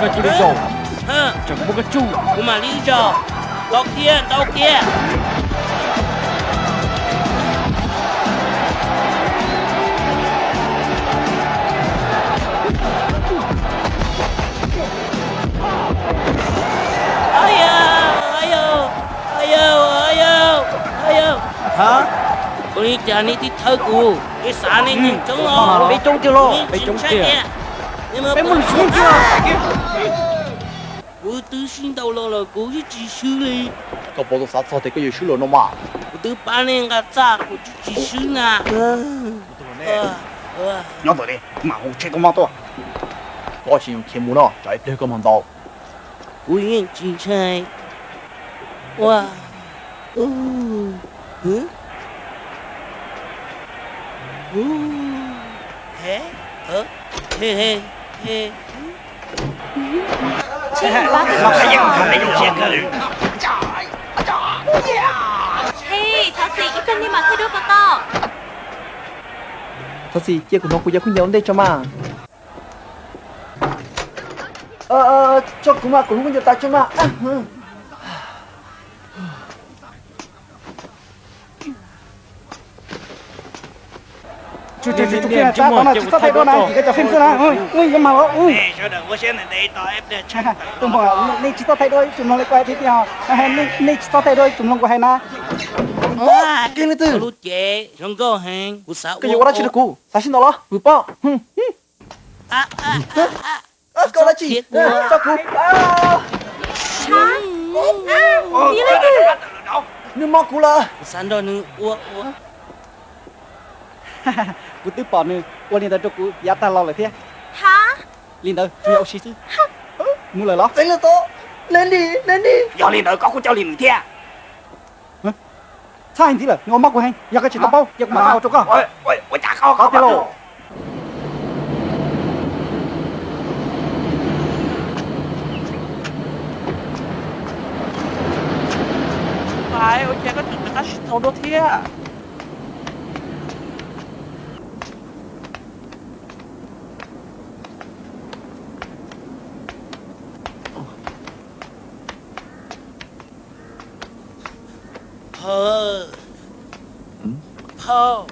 Koj cia li zaum, tsam kuv muab koj tsuj. Kuv mam li zaum. Ntau kiag, ntau kiag. Ua li cas nej twb thawb kuv, nej xav nej nyob coob os. Peb coob tiag los? Peb coob tiag. Peb muaj lus tsis coob tiag. Kuv twb sib ntaus los lawm kuv yeej tsis swb li. Koj puas tau xav txog tias koj yuav swb los no mas? Kuv twb pab nej nqa txaj kuv twb tsis swb na. Nyob ntawm ne, mam hu tsheb kab mob tuaj. Koj tsis yog khiav mus no, tsam ib pliag koj mag ntaus. Kuv yeej tsis ntshai. Ua, u, u, u, he, he, he, he. Hej, thov txim, ib pliag nej mam thaij duab ko tau. Thov txim, cia kuv hnov kuv cov khaub ncaws ua ntej tso mas. Tso kuv mas, kuv hnov khaub ncaws tas tso mas. Tsis txhob thaij duab na, tsis txhob thaij duab na, koj cov feem xwb na. Sawv daws ua siab ntev ntev tos ib pliag. Nej tsis txhob thaij duab, ib tsoom mloog li kuv hais tiag tiag. Nej tsis txhob thaij duab, ib tsoom mloog kuv hais na. Lub cev zoo nkauj heev, kuv xav ua. Koj yuav ua dab tsi rau kuv? Xav sib ntaus los? Vwm pob. Koj dab tsi? Tso kuv. Nws mob kuv lawm. Kuv xav nrog nws ua ua. Kuv twb pom nws ua li ntawd rau kuv yav tag los lawm thiab. Ha, li ntawd tsuas yog ua si xwb. Mus lawm los? Txeev lawm tod. Neb nim, neb nim. Yog li ntawd koj kuj coj li nws thiab. Txhob hais ntxiv lawm, nws ua mob kuv heev. Yog koj tsis tau paub, cia kuv mam tau rau koj. Ua cas koj tiag lauj? Ais, ua cas koj tseem rov qab sib ntaus dua thiab? Phauj, phauj,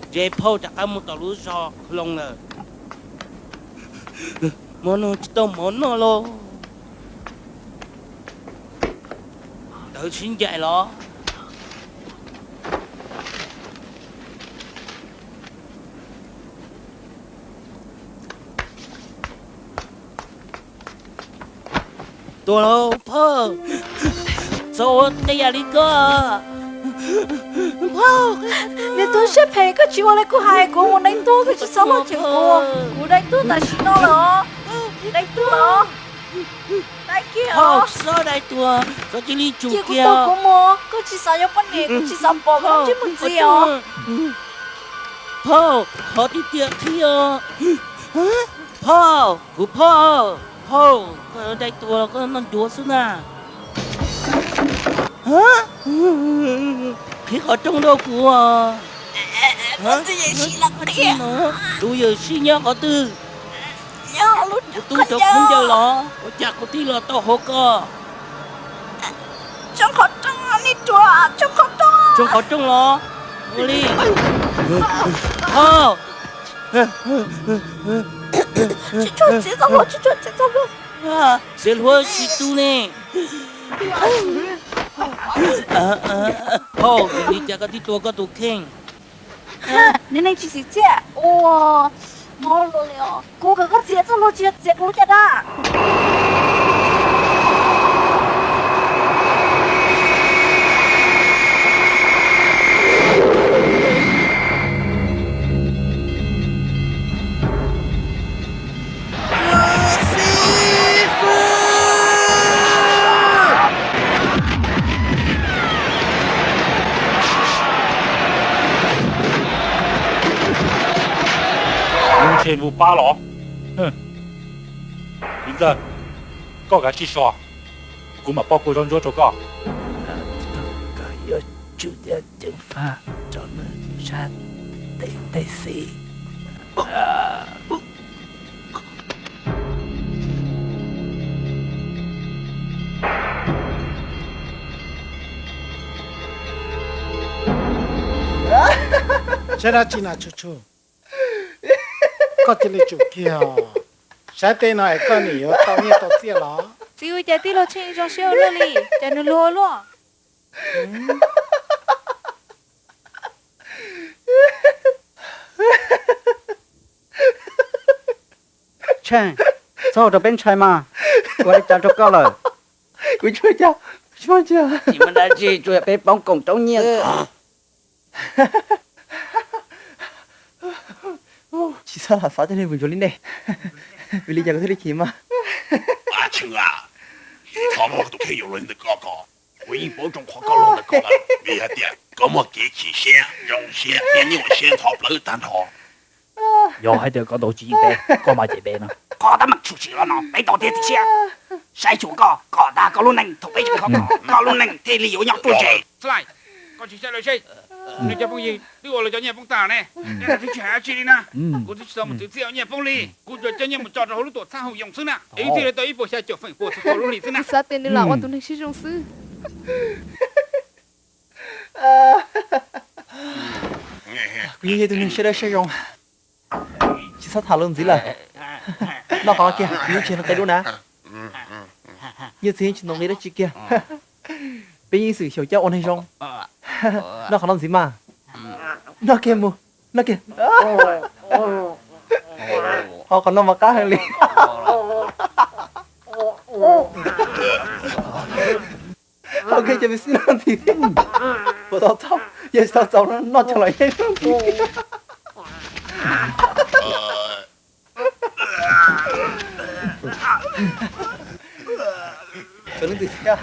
ntshe phauj rov qab mus tom lub zos Khwv Loo lawm. Mov noj tsis tau mov noj los. Ntawd sib ncaim los. Tuag lauj phauj, txhob ua tej yam li koj. Phauj, nws tuag siab phem, koj tsis ua li kuv hais, kuv mus dai tuag, koj tsis txhob los cem kuv, kuv dai tuag tam sim no lawm, dai tuag. Dai kiag os. Txhob dai tuag, txhob cia li tsum kiag. Cia kuv tau kuv mus, koj tsis xav yuav poj niam, kuj tsis xav pom koj lub ntsej muag ntxiv os. Phauj, qhov tiag tiag qhia os. Phauj, kuv phauj, phauj, koj dai tuag los koj noj ncuav xwb na. Qhib qhov rooj rau kuv. Tus yawm sij nyob qhov twg? Kuv tub cov khaub ncaws los, ua cas kuv tij los tau hauv ko? Tsoo qhov rooj los. Ua li. Phauj. Txiav hluav tsis tu ne. Phauj, vim li cas koj thiaj tua koj tus kheej? Neb neeg tsis xim txiaj ua mob luaj li os. Kuv kom koj txiav txoj hlua tsis yog txiav kuv lub caj dab. Ntshe vus pab los. Txiv ntxawm, koj kav tsij so, kuv mam poj kua zaub ntsuab rau koj. Koj yuav tsum ceev faj rau nws sab tes tej xis. Saib dab tsi na Tshuj Tshuj? Koj cia li tsum kiag os. Saib tej no es koj nim yuav tau nyiaj tau txiaj los? Txiv, ua cas tij laug Tsheej zoo siab ua luaj li, cas nws luag ua luaj? Tsheej, txhob ua rau peb ntshai mas. Ua li cas rau koj lawm? Kuv tsis ua cas, tsis muaj dab tsi, tsuas yog peb poob koom roob nyiaj. Tsis txhob lam xav coj niag vwm ntsuag li nej, vim li cas kuv thiaj li chim mas. Ab Tsheej a, tsis txhob muab tus kheej yuav luag li ntawd koj ko. Kuv yeej paub zoo qhov koj luag ntawd koj lawm, vim hais tias koj muaj kev chim siab, zoo siab thiab nyuaj siab ntxhov plawv tag nrho. Yog hais tias koj tau tsis yeej peb, koj mas cem peb no. Qhov teeb meem tshwm sim los no peb tau tiag txiv siab. Saib xyuas koj kom tag koj lub neej, thaum peb tseem khov kho koj lub neej thiaj li yuav nyob ruaj ntseg. Txhob laim, koj tsis saib lawv seb, nws cov phooj ywg twb ua lawv cov nyiaj poob tag ne. Neb twb tsis hais dab tsi li na. Kuv twb tsis tau mus twv txiaj ua nyiaj poob li, kuv tsuas coj nyiaj mus tso rau hauv lub tuam txhab haum yoos xwb na, es wb thiaj li tau ib puas xya caum feem pua txhua txhua lub hlis xwb na. Kuv xav tias nws lam ua tus neeg siab zoo xwb. Kuv yeej yog tus neeg siab dawb siab zoo. Tsis txhob tham lus ntxiv lawm. Noj qhov no kiag, kuv yeej tsis nqis dua na. Nyiaj txiag yeej tsis nqis dab tsi kiag. Peb yeej ib txwm xyaum coj ua neeg zoo. Noj qhov no ntxiv mas. Noj kiag mus, noj kiag. Ho qhov no mas qab heev li. Ho kiag cov me xib no ntxiv thiab. Puas tau txaus? Yog tsis tau txaus no noj cov los yeej ntxiv. Txawm leej twg thiab?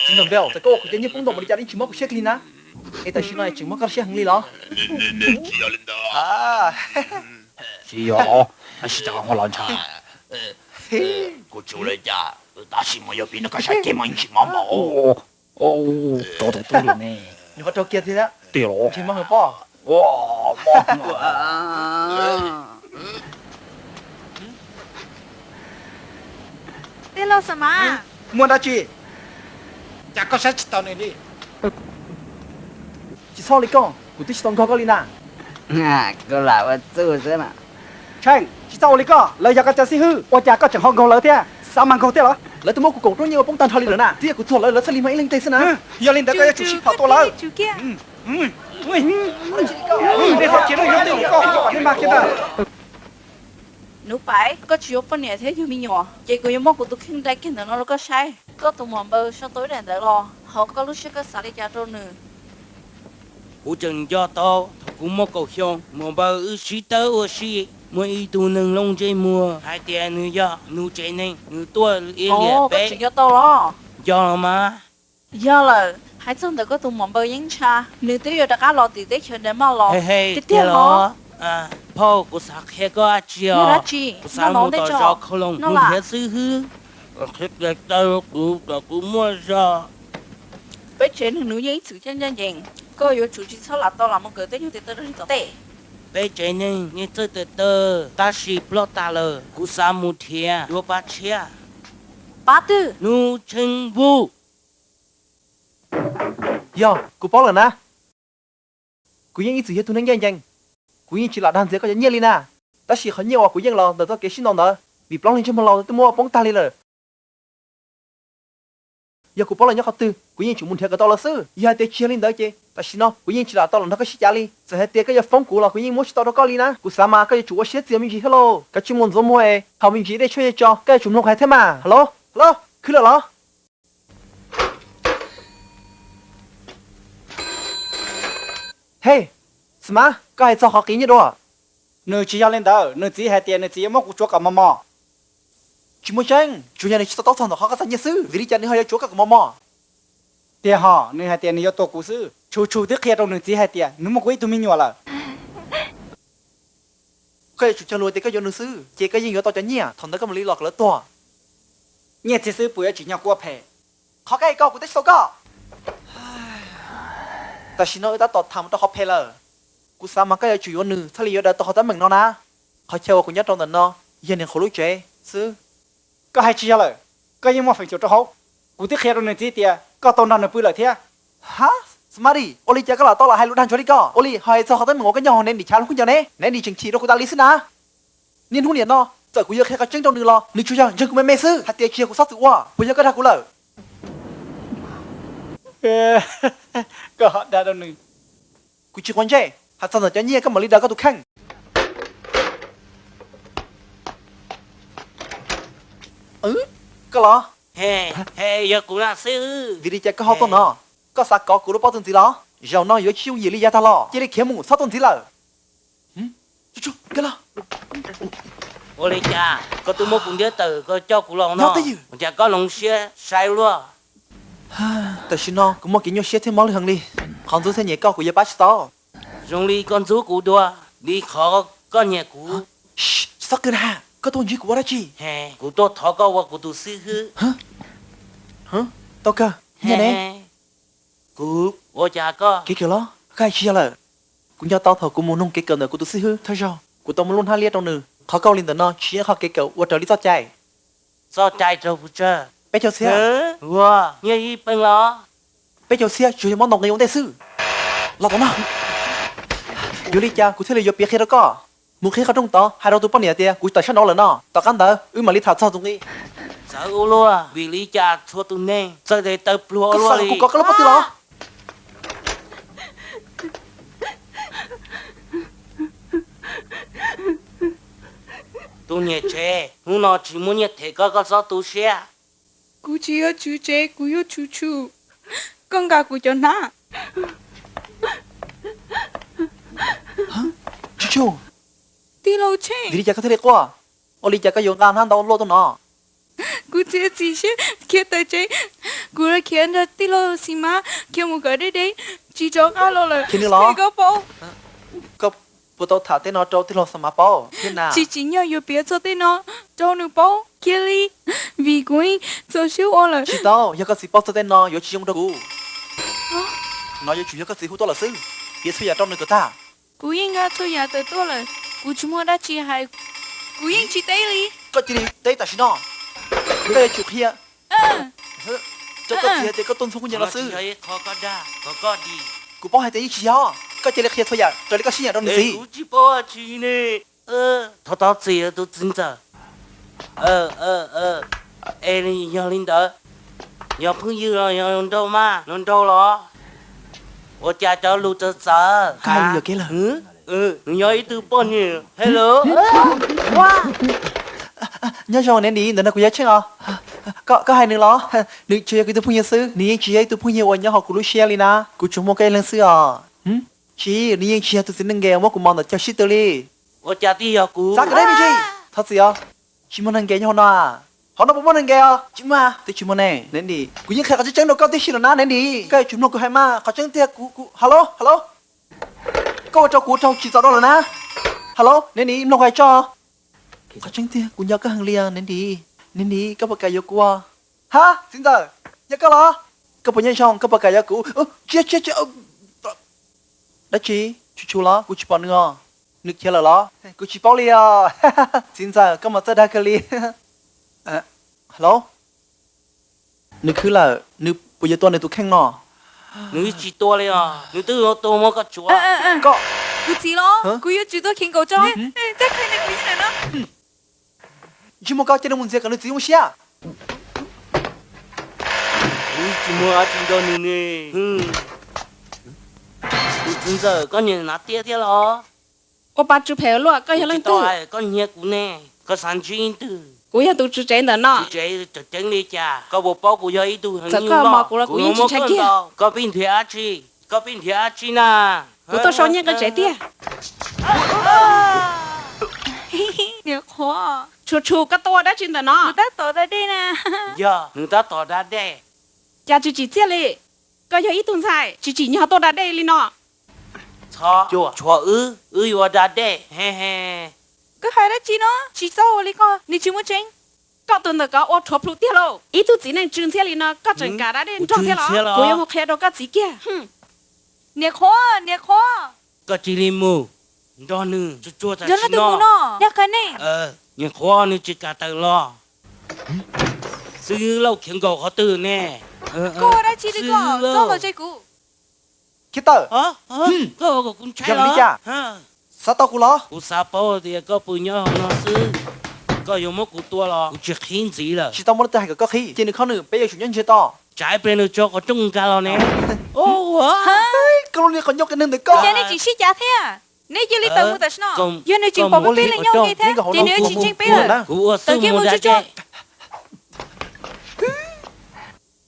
Txiv nraug Npeuj, txawm koj ua kuv cov nyiaj poob ntau npaum li cas yeej tsis mob kuv siab kiag li na. Es tam sim no es tseem mob koj siab heev li los? Tsis yog, tab sis cas ho los ntshav. Kuv tsis ua li cas, tab sis mas yog pib nrog koj saib kiag mas yeej tsis mob npaum. Rau tus tub li ne. Nws ho rau kiag thiab. Tiag los? Ntshe mob heev pob. Tij laug Xav Mas, muaj dab tsi? Cas koj saib tsis taus nws li? Tsis txhob ua li koj, kuv twb tsis tau nkaug koj li na. Koj lam ua txuj xwb na. Tsheej, tsis txhob ua li koj, lawv yog koj cov xib hwb, ua cas koj tseem ho nkaug lawv thiab? Xav mas nkaug thiab los? Lawv twb muab kuv koom roob nyiaj ua poob tag nrho li lawm na, twb yog kuv txuag lawv, lawv thiaj li mag ib leeg teg xwb na. Yog li ntawd koj yuav tsum sib phom tua lawv. Nuv Paiv, koj tsis yuav poj niam thiab yug me nyuam, ces kuv yuav muab kuv tus kheej dai kiag ntawm no rau koj saib. Koj tus muam npawg sau tau ib daim ntawv los, hauv koj lub siab koj xav li cas rau nws? Kuv tseem nco tau thaum kuv muaj kaum xyoo, muam npawg wb sib tawb ua si, muaj ib tug neeg looj ntsej muag hais tias nws yog nws tsev neeg, nws tuaj liab liam peb. Nco los mas. Yog lawm, hais txog ntawm koj tus muam npawg yeeb ntsha, nws twb yuav rov qab los tim teb chaws Denmark los. Tiag tiag los? Phauj, kuv xav qhia koj dab tsi os? Kuv xav mus tom zos Khau Loos mus nrhiav xib hwb, qhia daim tawv rau kuv kom kuv muaj zog. Peb tsev neeg nws yeej ib txwm ncaj ncaj ncees, koj yuav tsum tsis txhob lam tau los mus kawm teb nyuag tes taw rau tom tej. Peb tsev neeg yeej txawj tes taw tab sis ploj tag lawm, kuv xav mus nrhiav yuav pab tshiab. Pab twg? Nuv Tsheej Vuj. Yog, kuv paub lawm na. Kuv yeej ib txwm yog tus neeg ncaj ncees, kuv yeej tsis lam dag ntxias koj cov nyiaj li na. Tab sis qhov nyiaj uas kuv yeej los ntawm txoj kev sib ntaus ntawd, vim plaub leeg ntsej muag laus twb muab ua poob tag li lawm. Yog kuv paub lawv nyob qhov twg, kuv yeej tseem mus nrhiav kom tau lawv xwb. Yog hais tias tsis yog li ntawd ces tam sim no kuv yeej tsis lam tau los nrog koj sib cav li. Txawm hais tias koj yuav foob kuv los kuv yeej muab tsis tau rau koj li na. Kuv xav mas koj yuav tsum ua siab txias me ntsis thiab lauj. Kav tsij mus ntxuav muag es haus me ntsis dej tshuaj nyiaj tso, koj yuav tsum mloog kuv hais thiab mas. Halo, halo, khwv lawm los? Hej, Xav Mas, koj hais txog qhov qiv nyiaj dua. Nws tsis yog li ntawd, nws txiv hais tias nws txiv yuav muab kuv tsuav kom mos mos. Tsis muaj tseeb, tsuas yog nws tsis to taub txog ntawm qhov koj txom nyem xwb, vim li cas nws ho yuav tsuav koj kom mos mos? Tiag hos, nws hais tias nws yuav tua kuv xwb. Tshuj Tshuj twb qhia rau nws txiv hais tias nws muaj kuv ib tug me nyuam lawm. Koj yuav tsum cog lus tias koj yuav nws xwb, ces koj yeej yuav tau cov nyiaj, thaum ntawd koj mam li los kom lawv tuag. Nyiaj txiag xwb puas yuav tsim nyog kuv ua phem? Qhov koj hais ko kuv teb tsis tau koj. Tam sim no wb tab tom tham mus rau qhov phem lawm. Kuv xav mas koj yuav tsum yuav nws thiaj li yuav daws tau qhov teeb meem no na. Qhov chaw uas kuv nyob rau ntawm no yog niam qhuav lub tsev xwb. Koj hais tsis yog lawm, koj yeej muaj feem xyuam rau hauv. Kuv twb qhia rau nws txiv tias koj tau nrog nws pw lawm thiab. Ha, Mari, ua li cas koj lam tau lam hais lus dag ntsuav li ko? Ua li ho hais txog qhov teeb meem uas koj nyob hauv Nandy chav lub khaub ncaws ne? Nandy tseem chim rau kuv tas li xwb na. Niaj hnub niam no, txawm kuv yuav qhia qhov tseeb rau nws los nws tsuas yog ntseeg kuv me me xwb, hais tias tsis yog kuv txhob txwm ua, puas yog koj dag kuv lawm? Koj dag rau nws. Kuv tsis quav ntsej, hais txog ntawm cov nyiaj koj mam li daws koj tus kheej. Koj los? Yog kuv na xwb. Vim li cas koj ho tuaj no? Koj xav kov kuv lub pob txuas ntxiv los? Zaum no yuav tsis yooj yim li yav tag los, cia li khiav mus, txhob tuaj ntxiv lawm. Ua li cas koj twb muab kuv ntiab tawm koj coj kuv los no, ua cas koj hloov siab sai luaj? Tam sim no kuv muaj kev nyuaj siab thiab mob lwj heev li. Qhov ntxub thiab nyiam koj kuv yuav pab tsis tau. Zoo li koj ntxub kuv dua li qhov koj nyiam kuv. Txhob qw na, koj tuaj ntsib kuv ua dab tsi? Kuv tuaj thov koj ua kuv tus xib hwb. Tau kawg, nyiaj ne? Kuv, ua cas koj? Kev kawm los? Koj hais tsis yog lawm. Kuv nco tau thaum kuv mus noog kev kawm ntawm kuv tus xib hwb thawj zaug, kuv tau muab lub hnab liab rau nws. Qhov koj ua li ntawm no tsis yog ib qho kev kawm ua raws li txoj cai. Txoj cai raug puas tsawg? Peb caug txhiab. Ua, nyiaj ib peeg los? Peb caug txhiab tsuas yog muab ntaus nqi ua ntej xwb. Los tom no. Yuav li cas kuv thiaj li yuav piav qhia rau koj? Mus qhib qhov rooj tod hais rau tus poj niam tias kuv tawm sab nraud lawm no, tom qab ntawd wb mam li tham txog tus nqi. Txawv ua luaj, vim li cas txhua tus neeg txawj tes taw pluag ua luaj li? Koj xav kom kuv kov koj lub pob tw los? Tus niam tsev, hnub no tsis muaj nyiaj them koj, koj txhob tu siab. Kuv tsis yog tswv tsev, kuv yog Tsum Tsum. Koj nqa kuv cov hnab. Tsum Tsum, tij laug Tsheej, vim li cas koj thiaj li quaj? Ua li cas koj yuav nqa hnab ntau luaj tuaj no? Kuv txiav txim siab khiav tawm tsev, kuv los khiav nrog tij laug Xis Mas khiav mus kom deb deb, tsis rov qab los lawm. Khiav nws los? Koj paub. Koj puas tau tham tej no rau tij laug Xis Mas paub thiab na? Tsis tsim nyog yuav piav txog tej no rau nws paub kiag li, vim kuv yeej txaus siab ua lawm. Tsis tau, yog koj txiv paub txog tej no yuav tsis zoo rau kuv. No yuav tsum yog koj txiv hu tuaj lawm xwb. Piav txhua yam rau nws kom tag. Kuv yeej nqa txhua yam tawm tuaj lawm, kuv tsis muaj dab tsi hais, kuv yeej tsis teb li. Koj cia li teb tam sim no. Koj yuav tsum qhia rau koj txiv hais tias koj tuaj ntxhua kuv nyiam los xwb. Kuv paub hais tias yeej tsis yog, koj cia li qhia txhua yam raws li koj siab nyiam rau nws txiv. Thov thov txim tus txiv ntxawm. Es yog li ntawd, yog phooj ywg los yog nraug mas, nraug los? Ua cas cov lus txawv txawv? Koj hais lus yuam kev lawm. Nws yog ib tug poj niam. Hello. Nyob zoo Nandy, ntawm no kuv yog Tsheej os. Koj hais nws los? Nws tsuas yog kuv ib tug phooj ywg xwb, nws yeej tsis yog ib tug phooj ywg uas nyob hauv kuv lub siab li na. Kuv tsuas muaj koj ib leeg xwb os. Tsis, nws yeej tsis yog tus txiv neej nkees uas muab kuv mos ntawm cov sib tw li. Ua cas tij yog kuv? Xav kom deb me ntsis. Thov txim os. Tsis muaj neeg nkees nyob hauv no. Hauv no puas muaj neeg nkees os? Tsis muaj. Twb tsis muaj ne. Nandy, kuv yeej qhia qhov tseeb tseeb rau koj tib si lawm na Nandy. Koj yuav tsum mloog kuv hais mas, qhov tseeb tiag kuv, kuv, hello, hello. Koj ua rau kuv raug tsim txom rau lawm na. Hello, Nandy, mloog kuv hais tso. Qhov tseeb tiag kuv nco koj heev li os Nandy. Nandy, koj puas kam yuav kuv? Ha, txiv ntxawm, yog koj los? Koj puas nyob zoo, koj puas kam yuav kuv? Tsis, tsis, tsis. Dab tsi? Tsum Tsum los? Kuv tsis pom nws os. Nws khiav lawm los? Kuv tsis paub li os. Txiv ntxawm, koj mas txawj dag kawg li. Hello? Nws khwv lawm, nws puas yuav tua nws tus kheej no? Nws tsis tua li os, nws twb yuav tua muab koj tsuav. Koj, kuv txiv los? Kuv yuav tsum tuaj khiav nkaum tso. Txhob khav nws kuv ib ntawm no. Ntsej muag ko, cia li mus ntxias kom nws txiv zoo siab. Kuv tsis muaj dab tsi nrog nws ne. Tus txiv ntxawm, koj nyiam hnav tiab thiab los? Ua pa tsw phem luaj, koj yog leej twg? Koj nyiag kuv ne, koj xav ntsib leej twg? Kuv yog tus tswv tsev ntawm no. Tswv tsev tseem ceeb li cas? Koj puas paub kuv yog ib tug heev nyuj loj, kuv yuav muab koj ntaus. Koj pib nrhiav dab tsi? Koj pib nrhiav dab tsi na? Kuv tuaj sau nyiaj nqi tsev tiag. Niam qhuav. Tsum Tsum, koj tuaj ua dab tsi ntawm no? Nws tab tom da dej na. Yog, nws tab tom da dej. Cas tsis tsim txiaj li? Koj yog ib tug ntxhais tsis tsim nyog tuaj da dej li no. Txhob cuam tshuav wb, wb yuav da dej. Koj hais dab tsi no? Tsis txhob ua li ko, nws tsis muaj tseeb. Koj tus ntawm ko ua rhuav plhu tiag lauj. Ib tug txiv neej tsw ntxhiab li no koj tseem kam da dej nrog thiab los? Kuv yuav mus qhia rau koj txiv kiag. Niam qhuav, niam qhuav. Koj cia li mus nrog nws tsuag tsuag tam sim no. Niam qhuav, nws tsis kam tawm los. Xib hwb Lauj khiav nkaum qhov twg ne? Koj ua dab tsi li ko? Txhob los ze kuv. Kiv tawm. Koj ua kom kuv ntshai los? Xav tau kuv los? Kuv xav paub tias koj pw nyob hauv no xwb, koj yuav muab kuv tua los kuv tsis qhib ntxiv lawm. Tsis tau muaj leej twg hais kom koj qhib, ces nws khob nws peb yuav tsum nyob ntsiag to. Tsam ib pliag nws tso qhov rooj nkag los ne. Koj lub niag qhov ncauj qias neeg ntawm koj. Ces nej tsis sib cav thiab, nej cia li tawm mus tam sim no. Yog nws tseem pom kuv peb leeg nyob ua ke thiab ces nws yuav tsis ntseeg peb lawm. Tawm kiag mus tso.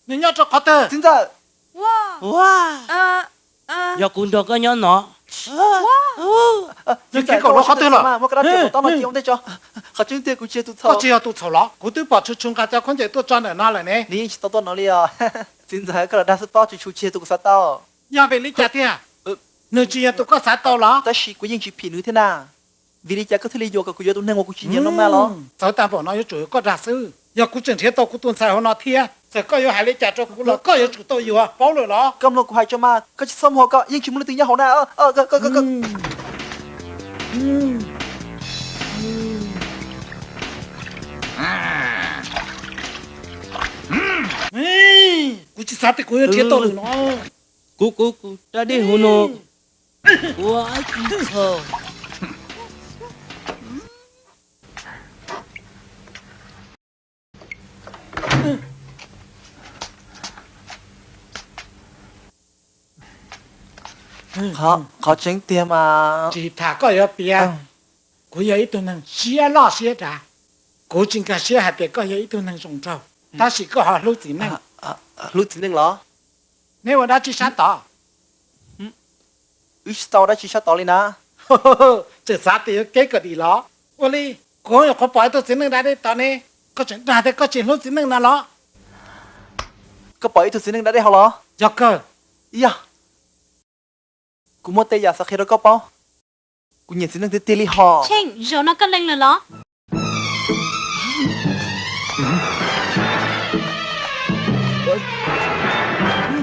Nws nyob rau qhov twg? Txiv ntxawm. Yog kuv nrog koj nyob no. Nws khiav kom rau qhov twg lawm? Muab koj rab riam tom taub no cia ua ntej tso. Qhov tseeb tiag kuv tsis yog tus txhaum. Koj tsis yog tus txhaum los? Kuv twb pom Tshu Tshu nqa cov khaub ncaws tuaj tso ntawm no lawm ne. Nws yeej tsis tau tuaj no li os. Txiv ntxawm, koj los dag xwb pob, Tshu Tshu tsis yog tus kuv xav tau. Yog vim li cas tiag? Nws tsis yog tus koj xav tau los? Tab sis kuv yeej tsis phim nws thiab na. Vim li cas koj thiaj li yuam kom kuv yuav tus neeg uas kuv tsis nyiam no mas los? Txawv tag npaum no yuav tsum yog koj dag xwb. Yog kuv tseem nrhiav tau kuv tus ntxhais hauv no thiab, txawm koj yuav hais li cas rau kuv los koj yuav tsum tau yuav paub lawm los? Koj mloog kuv hais tso mas, koj tsis txhob mus hauv, koj yeej tsis muaj leej twg nyob hauv na. Kuv tsis xav tias kuv yuav nrhiav tau lwm no. Kuv, kuv, kuv rab dej huv no, kuv ib txhis txhaum. Qhov tseeb tiag mas, tsis tham koj yuav piav, kuv yog ib tug neeg siab loj siab dav. Kuv tsis nkag siab hais tias koj yog ib tug neeg zoo nraug, tab sis koj ho hlub txiv neej. Hlub txiv neej los? Neb ua dab tsi sab tod? Wb tsis tau ua dab tsi sab tod li na. Tseem xav tias yuav keb kom dim los? Ua li, kuv nyuam qhuav pom ib tug txiv neej da dej tod ne, koj tseem dag tias koj tsis hlub txiv neej na los? Koj pom ib tug txiv neej da dej hauv los? Yog kawg. Yog, kuv muaj tej yam xav qhia rau koj paub. Kuv nyiam txiv neej tiag tiag li hos. Tsheej, zaum no koj lees lawm los?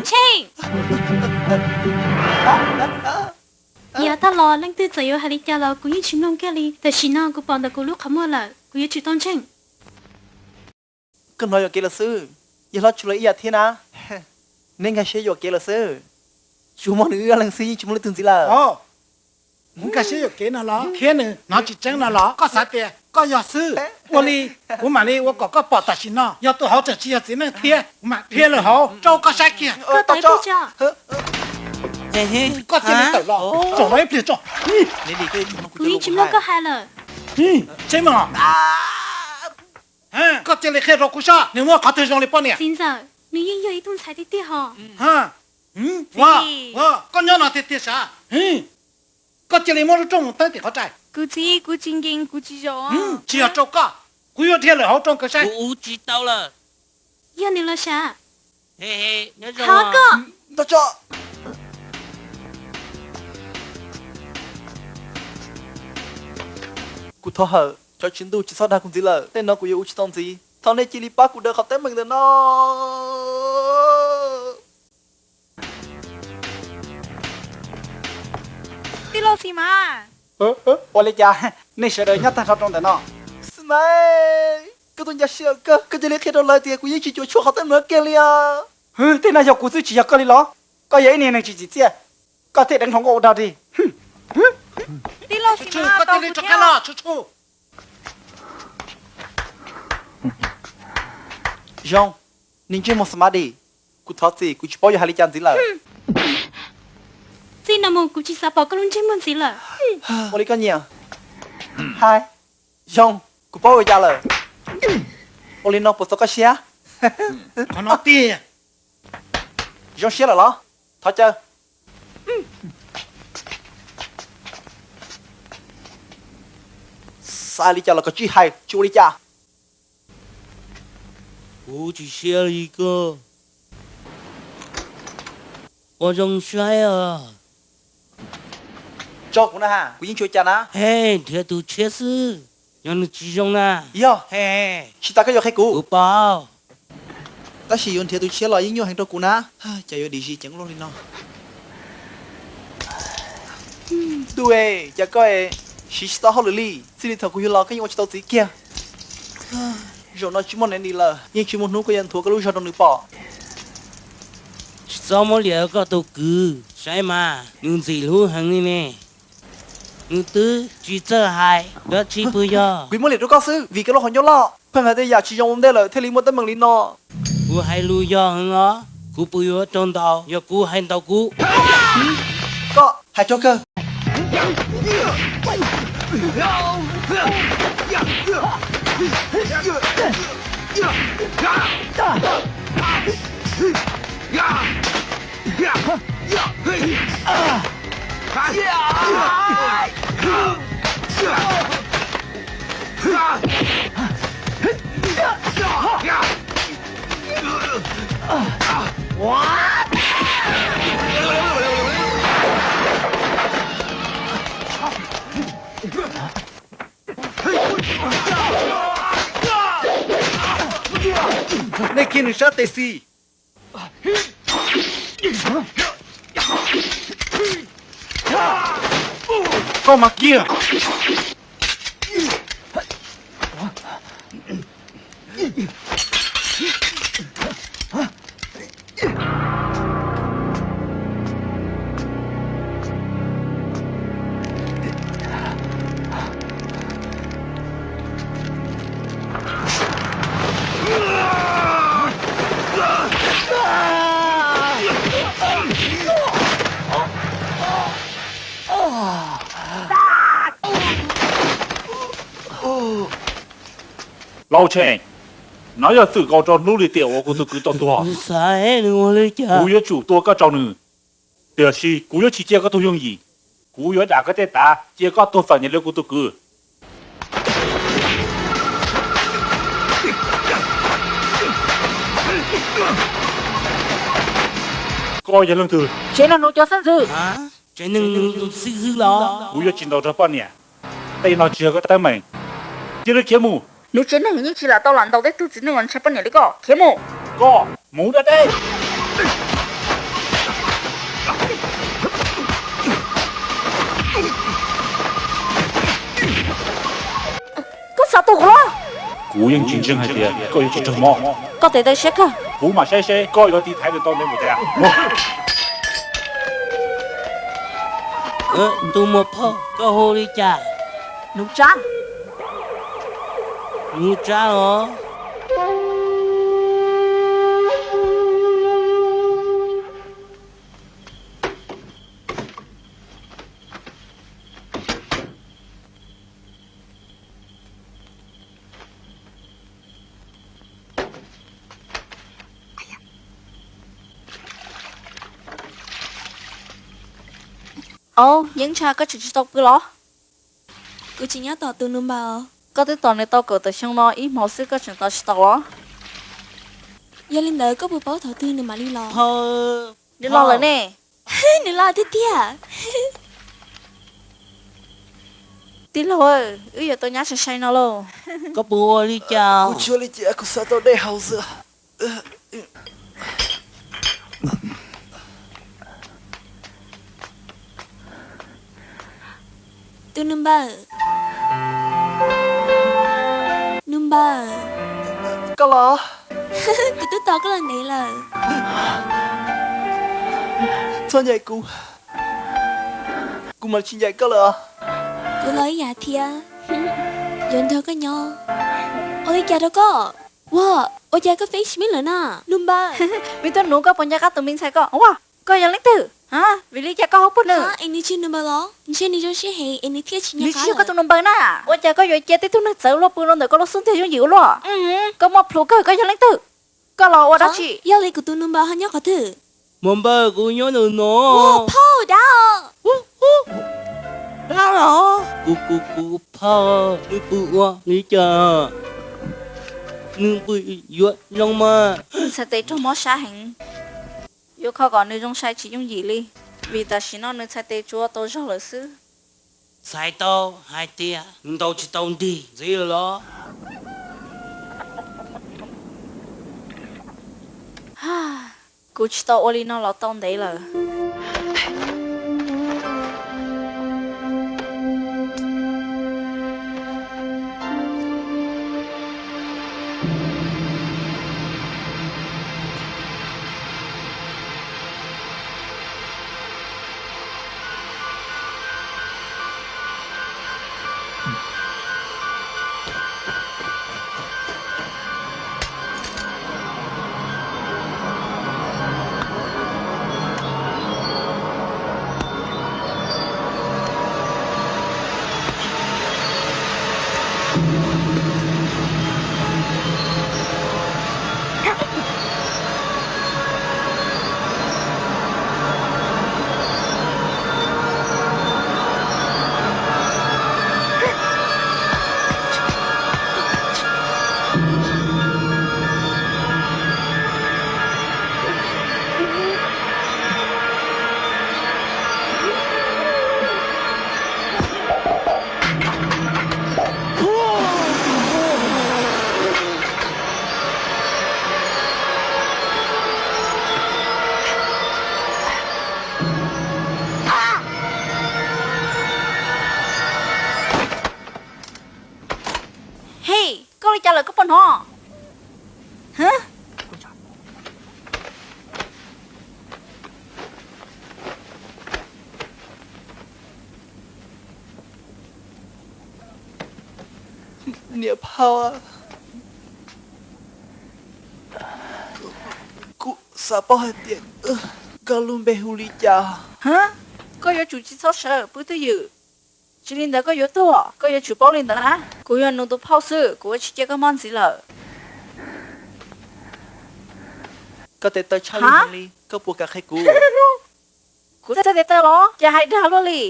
Tsheej, yav tag los leej twg txawm yuav hais li cas los kuv yeej tsis mloog kiag li. Tam sim no kuv pom ntawm kuv lub qhov muag lawm, kuv yuav tsum tau ntseeg. Koj hnov yuam kev lawm xwb, yawg hlob Tshu los ib yam thiab na. Neb nkag siab yuam kev lawm xwb. Tsuas muaj nws wb ob leeg xwb, yeej tsis muaj leej twg ntxiv lawm. Kuv nkag siab yuam kev no los thiab nws hnov tsis tseeb no los? Koj xav tias koj yog xwb. Ua li, kuv mam li ua kom koj pom tam sim no, yog tus hauv tseem tsis yog txiv neej thiab, kuv mam dhia lawm hauv rau koj saib kiag. Koj cia li tawm los, zaum no ib pliag tso. Kuv yeej tsis mloog koj hais lawm. Koj cia li qhia rau kuv saib nws muaj qhov twg zoo li poj niam. Txiv ntxawm, nws yeej yog ib tug ntxhais tiag tiag hos. Koj nyob no tiag tiag sav? Koj cia li muab lub rooj mus teeb tim qhov rais. Kuv txiv, kuv tsis nkees, kuv tsis zaum. Tsis yog rau koj, kuv yuav dhia lawm hauv rau nkawd saib. Kuv ua tsis tau lawm. Yog nws los sav. Thov koj. Kuv thov hawm, cov tswv ntuj tsis txhob dag kuv ntxiv lawm, tej no kuv yuav ua tsis tau ntxiv. Thov nej cia li pab kuv daws qhov teeb meem ntawm no. Tij laug Xi Mas. Ua li cas nej sawv daws nyob tag nrho rau ntawm no? Xi Mas, koj tus ncas siab kawg, koj cia li qhia rau lawv tias kuv yeej tsis cuam tshuam qhov teeb meem no kiag li os. Tej no yog kuv xwb tsis yog koj li los? Koj yog ib niag neeg tsis tsim txiaj, koj thiaj deev hluas nkauj ua dog dig. Tij laug Xi Mas, koj cia li rov qab los, Tshu Tshu. Zoo, niag ntsej muag Xi Mas di, kuv thov txim, kuv tsis paub yuav hais li cas ntxiv lawm. Txij no mus kuv tsis xav pom koj lub ntsej muag ntxiv lawm. Ua li koj nyiam. Hais, Zoo, kuv paub ua cas lawm. Ua li no puas txaus koj siab? Qhov no tiag. Zoo siab lawm los? Thov caw. Xav li cas los koj tsij hais, tsis ua li cas. Kuv tsis siab li koj. Ua zoo saib os. Tso kuv na ha, kuv yeej tsis ua cas na. He, nrhiav tus tshiab xwb. Yog nws tsis zoo na. Yog. He, tsis tas koj yuav qhia kuv. Kuv paub. Tab sis yuav nrhiav tus tshiab los yeej nyuaj heev rau kuv na. Cas yuav dim zis ceev luaj li no. Ntuj, cas koj siv tsis tau hauj lwm li, txij li thaum kuv yug los koj yeej ua tsis tau txiv kiag. Zaum no tsis muaj Nanny lawm, yeej tsis muaj hnub koj yuav nthuav koj lub zog rau nws pom. Tsis Txhob muab liam koj tus kwv, saib mas nws ntxim hlub heev li ne. Nws twb tsis txawj hais dab tsi puas yog? Kuv muab liam rau koj xwb vim koj lub qhov ncauj loj. Pheej hais tej yam tsis zoo ua ntej lawm thiaj li muaj teeb meem li no. Kuv hais lus yog heev os, kuv puas yuav raug ntaus yog kuv hais ntaus kuv? Koj hais rau kawg. Nej kiag nws sab tes xis. Koj mas kiag. Lauj Tsheej, no yog txwm nkaus rau hnub li tiam uas kuv tus kwv tau tuag. Kuv yuav tsum tua koj rau nws, tiam sis kuv yuav tsis cia koj tug yooj yim. Kuv yuav dam koj tej tav cia koj tuag txom nyem li kuv tus kwv. Koj yog leej twg? Tsev neeg nws cov xeeb ntxwv. Tsev neeg nws tus xib hwb los? Kuv yuav tsis ntaus nrog poj niam. Tej no tsis yog koj teeb meem. Cia li khiav mus. Nws tsev neeg yeej tsis lam tau lam ntaus tej tug txiv neej uas ntshai poj niam li koj. Khiav mus. Koj mus dab teb. Koj xav tua kuv los? Kuv yeej tsis ntseeg hais tias koj yuav tsis raug mob. Koj tes taw siab kawg. Kuv mam saib seb koj yuav tiv thaiv nws tau ntev npaum cas. Tus muam phauj, koj hu li cas? Nuv Tsab. Nuv Tsab los? Au, Yeeb Ntsha, koj tseem tsis tau pw los? Kuv tseem nyob tos tus Nus Npaws. Koj twb tos nws tau kaum tawm xyoo no ib hmo xwb koj tseem tos tsis tau los? Yog li ntawd koj puas paub thaum twg nws mam li los? Nws los lawm ne. Nws los tiag tiag. Tij laug, wb yuav tau nyab sai sai no lauj. Koj puas ua li cas? Kuv tsis ua li cas, kuv xav tau dej haus xwb. Tus Nus Npaws. Nus Npaws. Koj los? Kuv twb tos koj los ntev lawm. Txhob ncaim kuv. Kuv mam tsis ncaim koj lawm. Kuv los ib yam thiab. Yuav nrog koj nyob. Ua li cas rau koj? Ua, ua cas koj feeb tsis meej lawm na? Nus Npaws. Me tub nuv, koj puas nco qab tus me ntxhais ko? Ua, koj yog leej twg? Vim li cas koj ho pom nws? Es nws tsis yog Nus Npaws los? Ntshe nws zoo siab heev es nws thiaj tsis nco qab. Nws tsis yog koj tus Nus Npaws na. Ua cas koj yuav cia tej tug neeg txawv luag pw rau ntawm koj lub xub ntiag yooj yim ua luaj? Koj muaj plhus kawg, koj yog leej twg? Koj los ua dab tsi? Yog li kuv tus Nus Npaws ho nyob qhov twg? Nus Npaws, kuv nyob ntawm no. Phauj, dab. Dab los? Kuv, kuv, kuv phauj, nws pw ua li cas? Nws pw yuav zoo mas. Txhais tes raug mob sab heev. Yuav kho kom nws zoo sai tsis yooj yim li, vim tam sim no nws txhais tes tsuas tau zog lawm xwb. Txhais tau hais tias nws ntaus tsis tau nrig ntxiv lawm los? Kuv tsis tau ua li no los tau ntev lawm. lawm koj puas hnov? Niam phauj, kuv xav paub hais tias koj lub npe hu li cas. Koj yuav tsum tsis txhob sawv pw twj ywm. Tsis li ntawd koj yuav tuag, koj yuav tsum paub li ntawd na. Kuv yog nws tus phauj xwb, kuv yuav tsis cia koj mob ntxiv lawm. Koj tes taw tshaj li heev li, koj puas kam qhia kuv? Kuv txawj tes taw los? Cas hais dag luaj li.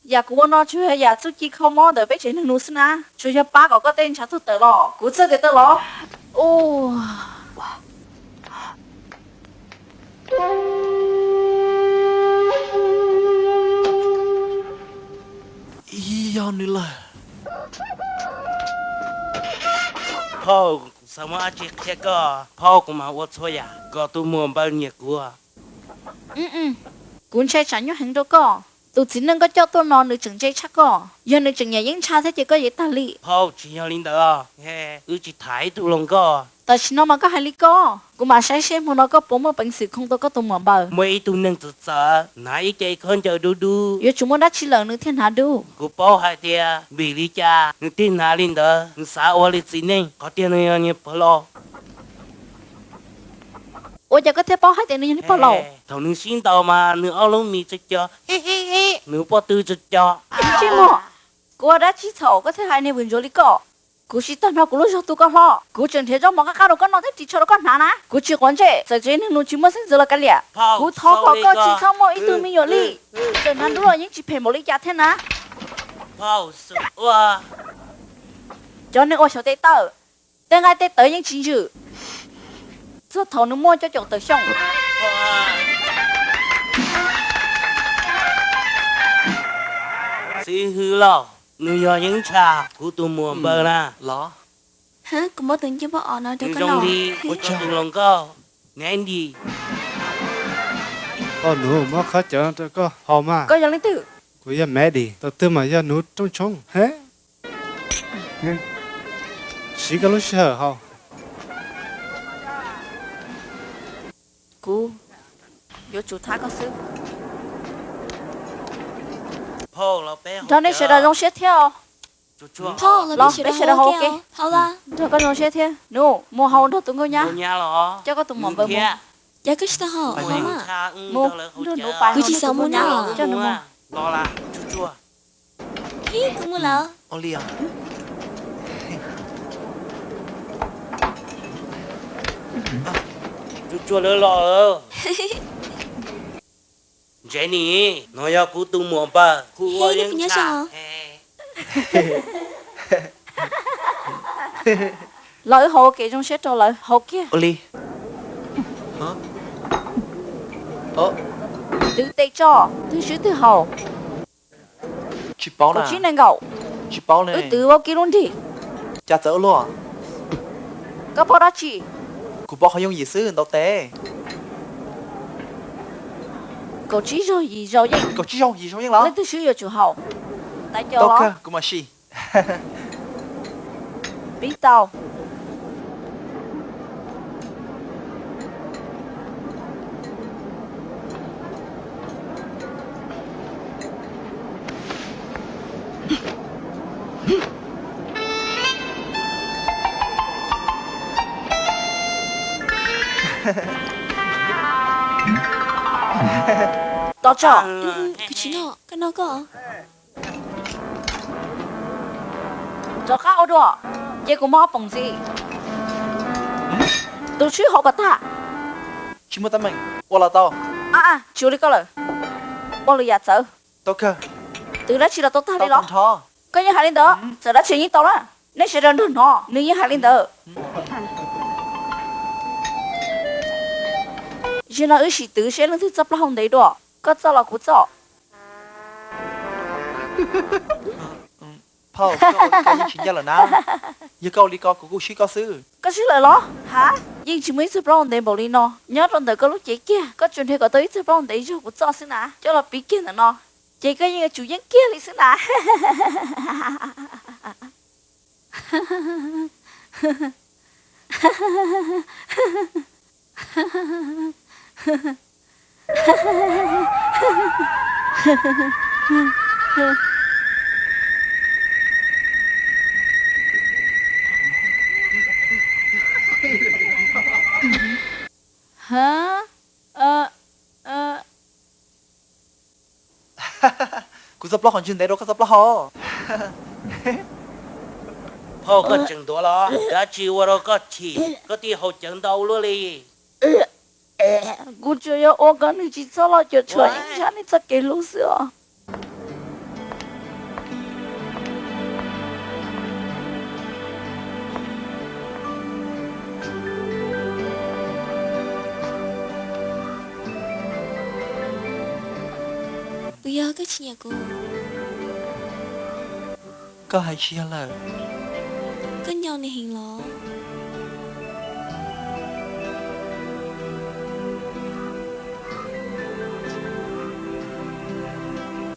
Yam kuv ua no tsuas yog yam txuj ci kho mob ntawm peb tsev neeg nus xwb na, tsuas yog pab kom koj tej ntshav tuag tawm los. Kuv txawj tes taw los? Yog nws lawm. Phauj, kuv xav muaj dab tsi qhia koj. Phauj, kuv mam ua txhua yam kom tus muam npaws nyiam kuv. Kuv ntshai tsam nyuaj heev rau koj. Tus txiv neej koj coj tuaj no nws tseem ntse tshaj koj. Yog nws tseem nyiam yeeb ntsha thiab ces koj yeej tag li. Phauj, tsis yog li ntawd, wb tsis tham ib tug hluas nkauj. Tam sim no mas koj hais li ko, kuv mam saib seb hmo no koj puas muaj peev xwm khoo tau koj tus muam npaws. Muaj ib tug neeg txawv txawv hnav ib ce khaub ncaws dub dub. Yuav tsum muaj dab tsi lawm nws thiaj hnav dub. Kuv paub hais tias vim li cas nws thiaj hnav li ntawd, nws xav ua li txiv neej, qhov tiag nws yog niag pog laus. Ua cas koj thiaj paub hais tias nws yog niag pog laus? Thaum nws sib ntaus mas nws ob lub mis tso co, nws pob tw tso co. Ntsej muag, kuv ua dab tsi txhaum koj thiaj hais niag vwm ntsuav li koj? Kuv tsis tau hnov kuv lub zog tu koj hlo, kuv tseem nrhiav zaub mov qab qab rau koj noj thiab ris tsho rau koj hnav na. Kuv tsis quav ntsej, txawm tsev neeg nus tsis muaj xeeb ntxwv los kav liam, kuv thov kom koj tsis txhob muaj ib tug me nyuam li. Txawm hnav dub los yeej tsis phem npaum li cas thiab na. Cov neeg ua xyov tes taw, tej nqaij tej tawv yeej tsis ntsws txog thaum nws muaj cuaj caum tawm xyoo. Xib hwb lauj, nws yog yeeb ntsha kuv tus muam npaws na. Los, kuv muab tus ncej muag os no rau koj noj. Ua tsaug tus hluas nkauj, Nandy. Koj nus, muab qhov cawv rau koj haus mas. Koj yog leej twg? Kuv yog Maddie, tus twg mas yog nus rooj tshoob. Siv koj lub sij hawm haus. Kuv yuav tsum thab koj xwb. Nrog nej sawv daws zoo siab thiab os. Los, peb sawv daws haus ua ke. Nrog koj zoo siab thiab. Nus, mus haus nrog tus nkauj nyab. Coj koj tus muam npaws mus. Cas koj tsis tau haus? Mus nrog nus pais, kuv tsis xav mus na. Coj nws mus. Tsuag tsuag lawv los. Jenny, no yog kuv tus muam npaws, kuv ua yeeb ntsha. Los wb haus ua ke zoo siab rau lawv, haus kiag. Twv tes tso, twg swb twg haus. Tsis paub na. Kaum tsib nees nkaum. Tsis paub ne. Wb twv vaub kib lub nrig. Cas txawv ua luaj? Koj paub dab tsi? Kuv paub qhov yooj yim xwb, ntaus tes. Kaum tsib zaug yim zaus yeej. Kaum tsib zaug yim zaus yeej los? Leej twg swb yuav tsum haus. Tau kawg, kuv mam sim. Pib tau. Tos tso. Kuv tsis noj, koj noj koj. Rov qab ua dua, ces kuv muab ob poom ntxiv. Tus swb haus kom tag. Tsis muaj teeb meem, ua los tau. A, tsis ua li koj lawm. Ua lwm yam txawv. Tau kawg. Twv dab tsi los tau tag li los? Koj yeej hais li ntawd, txawm dab tsi yeej tau na. Nej sawv daws nrog hnov, nws yeej hais li ntawd. Zaum no wb sim twv seb leej twg txoj plaub hau ntev dua, koj txoj los kuv txoj. Phauj, koj ua li ko yeej tsis ncaj lawm na. Yog koj ua li ko kuv kuj swb koj xwb. Koj swb lawm los? Ha, yeej tsis muaj ib txoj plaub hau ntev npaum li no. Nyob rau ntawm koj lub cev kiag, koj tsuas nrhiav kom tau ib txoj plaub hau ntev zog kuv txoj xwb na. Coj los piv kiag ntawm no, ces koj yeej yuav tsum yeej kiag li xwb na. Kuv txoj plaub hau ntswg ntev dua koj txoj plaub hau. Phauj, koj tseem ntuav los? Dab tsi ua rau koj chim? Koj twb haus cawv ntau luaj li. Kuv tsuas yog ua kom nws tsis txhob los cuam tshuam ib ntshab nej txoj kev hlub xwb os. Puas yog koj tsis nyiam kuv? Koj hais tsis yog lawm. Koj nco nws heev los?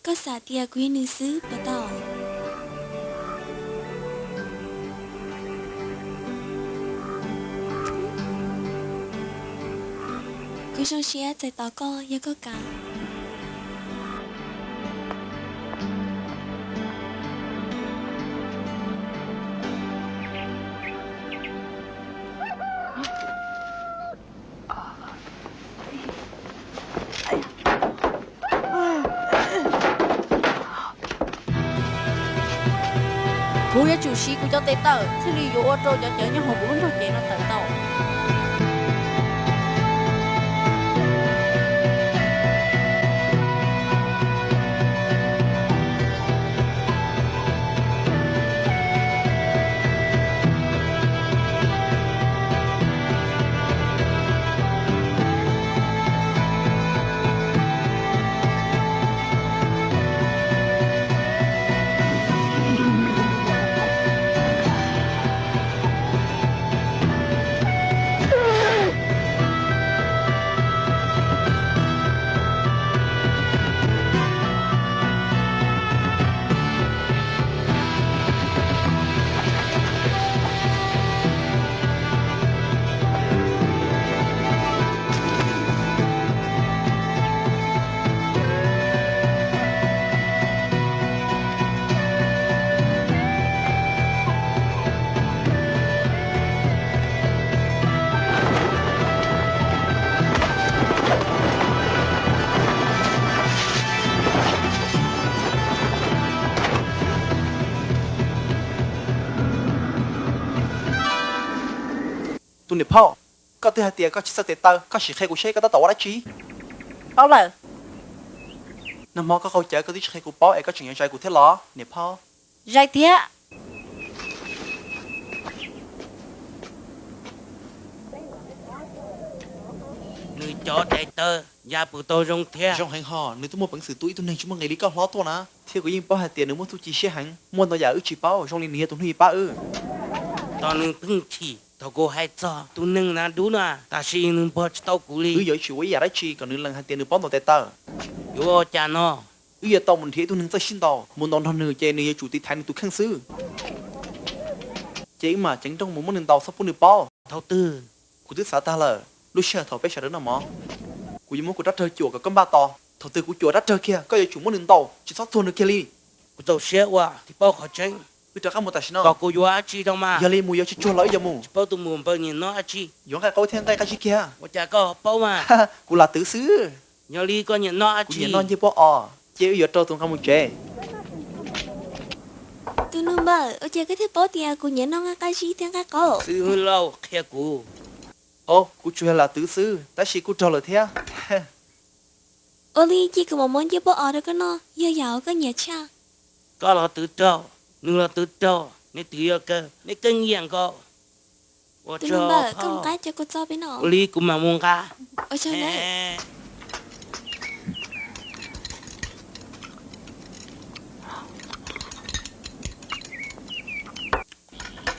Koj xav tias kuv yog nws xwb puas tau? Kuv zoo siab txais tos koj yog koj kam. Kuv yuav tsum siv kuv cov tes taw thiaj li yuav ua rau cov cawv nyob hauv kuv lub nrog cev no tawm tau. Tus niam phauj, koj twb hais tias koj tsis txawj tes taw, koj sim qhia kuv seb koj tab tom ua dab tsi? Paub lawm. Nag hmo koj qaug cawv koj twb tsis qhia kuv paub es koj tseem yuav zais kuv thiab los niam phauj? Zais tiag. Nws cov tes taw ya puas tau zoo thiab? Zoo heev hos, nws twb muaj peev xwm tu ib tug neeg tsis muaj nqis li koj hlob tuaj na. Thiab kuv yeej paub hais tias nws muaj txuj ci siab heev, muaj ntau yam wb tsis paub, zoo li nws yog tus hnub ib pab wb. Tos nws pheej chim thaum kuv hais txog tus neeg na dub na, tab sis nws npog tsis tau kuv li. Wb yuav tsum ua ib yam dab tsi kom nws lees hais tias nws paub ntaus tes taw. Yuav ua cas no? Wb yuav tau mus nrhiav ib tug neeg txawj sib ntaus mus ntaus nrog nws ces nws yuav tsum tiv thaiv nws tus kheej xwb. Ces wb mam ceev nrooj mus muab nws ntaus txhob pub nws paub. Thaum twg? Kuv twb xav tag lawm, lub sij hawm thaum peb sawv daws noj mov. Kuv yuav muab kuv rab rawg cuam kom koj npaj tos. Thaum twg kuv cuam rab rawg kiag koj yuav tsum muab nws ntaus, tsis txhob txuag nws kiag li. Kuv txaus siab ua tsis paub qhov tseeb. Wb rov qab mus tam sim no. Kom kuv yuav dab tsi rau mas? Yog li mus yuav tsuag tsuag los wb yuav mus. Tsis paub tus mus npawg nyiam noj dab tsi. Yuav nqaij qaub thiab nqaij qab zib kiag. Ua cas koj paub mas? Kuv lam twv xwb. Yog li koj nyiam noj dab tsi? Kuv nyiam noj ncej pob os, ces wb yuav rau tus nqa mus tsev. Tus nus npawg, ua cas koj thiaj paub tias kuv nyiam noj nqaij qab zib thiab nqaij qaub? Xib hwb Lauj qhia kuv. Au, kuv tsuas yog lam twv xwb, tab sis kuj raug lawm thiab. Ua li cia kuv mam muab ncej pob os rau koj noj, yog yam uas koj nyiam tshaj. Koj los twv raug, nws los twv raug, neb twv yuav kawg, neb keej yam nkaus. Tus nus npawg, koj mus nqa cov kua txob peb noj. Ua li kuv mam mus nqa. Ua tsaug nawb.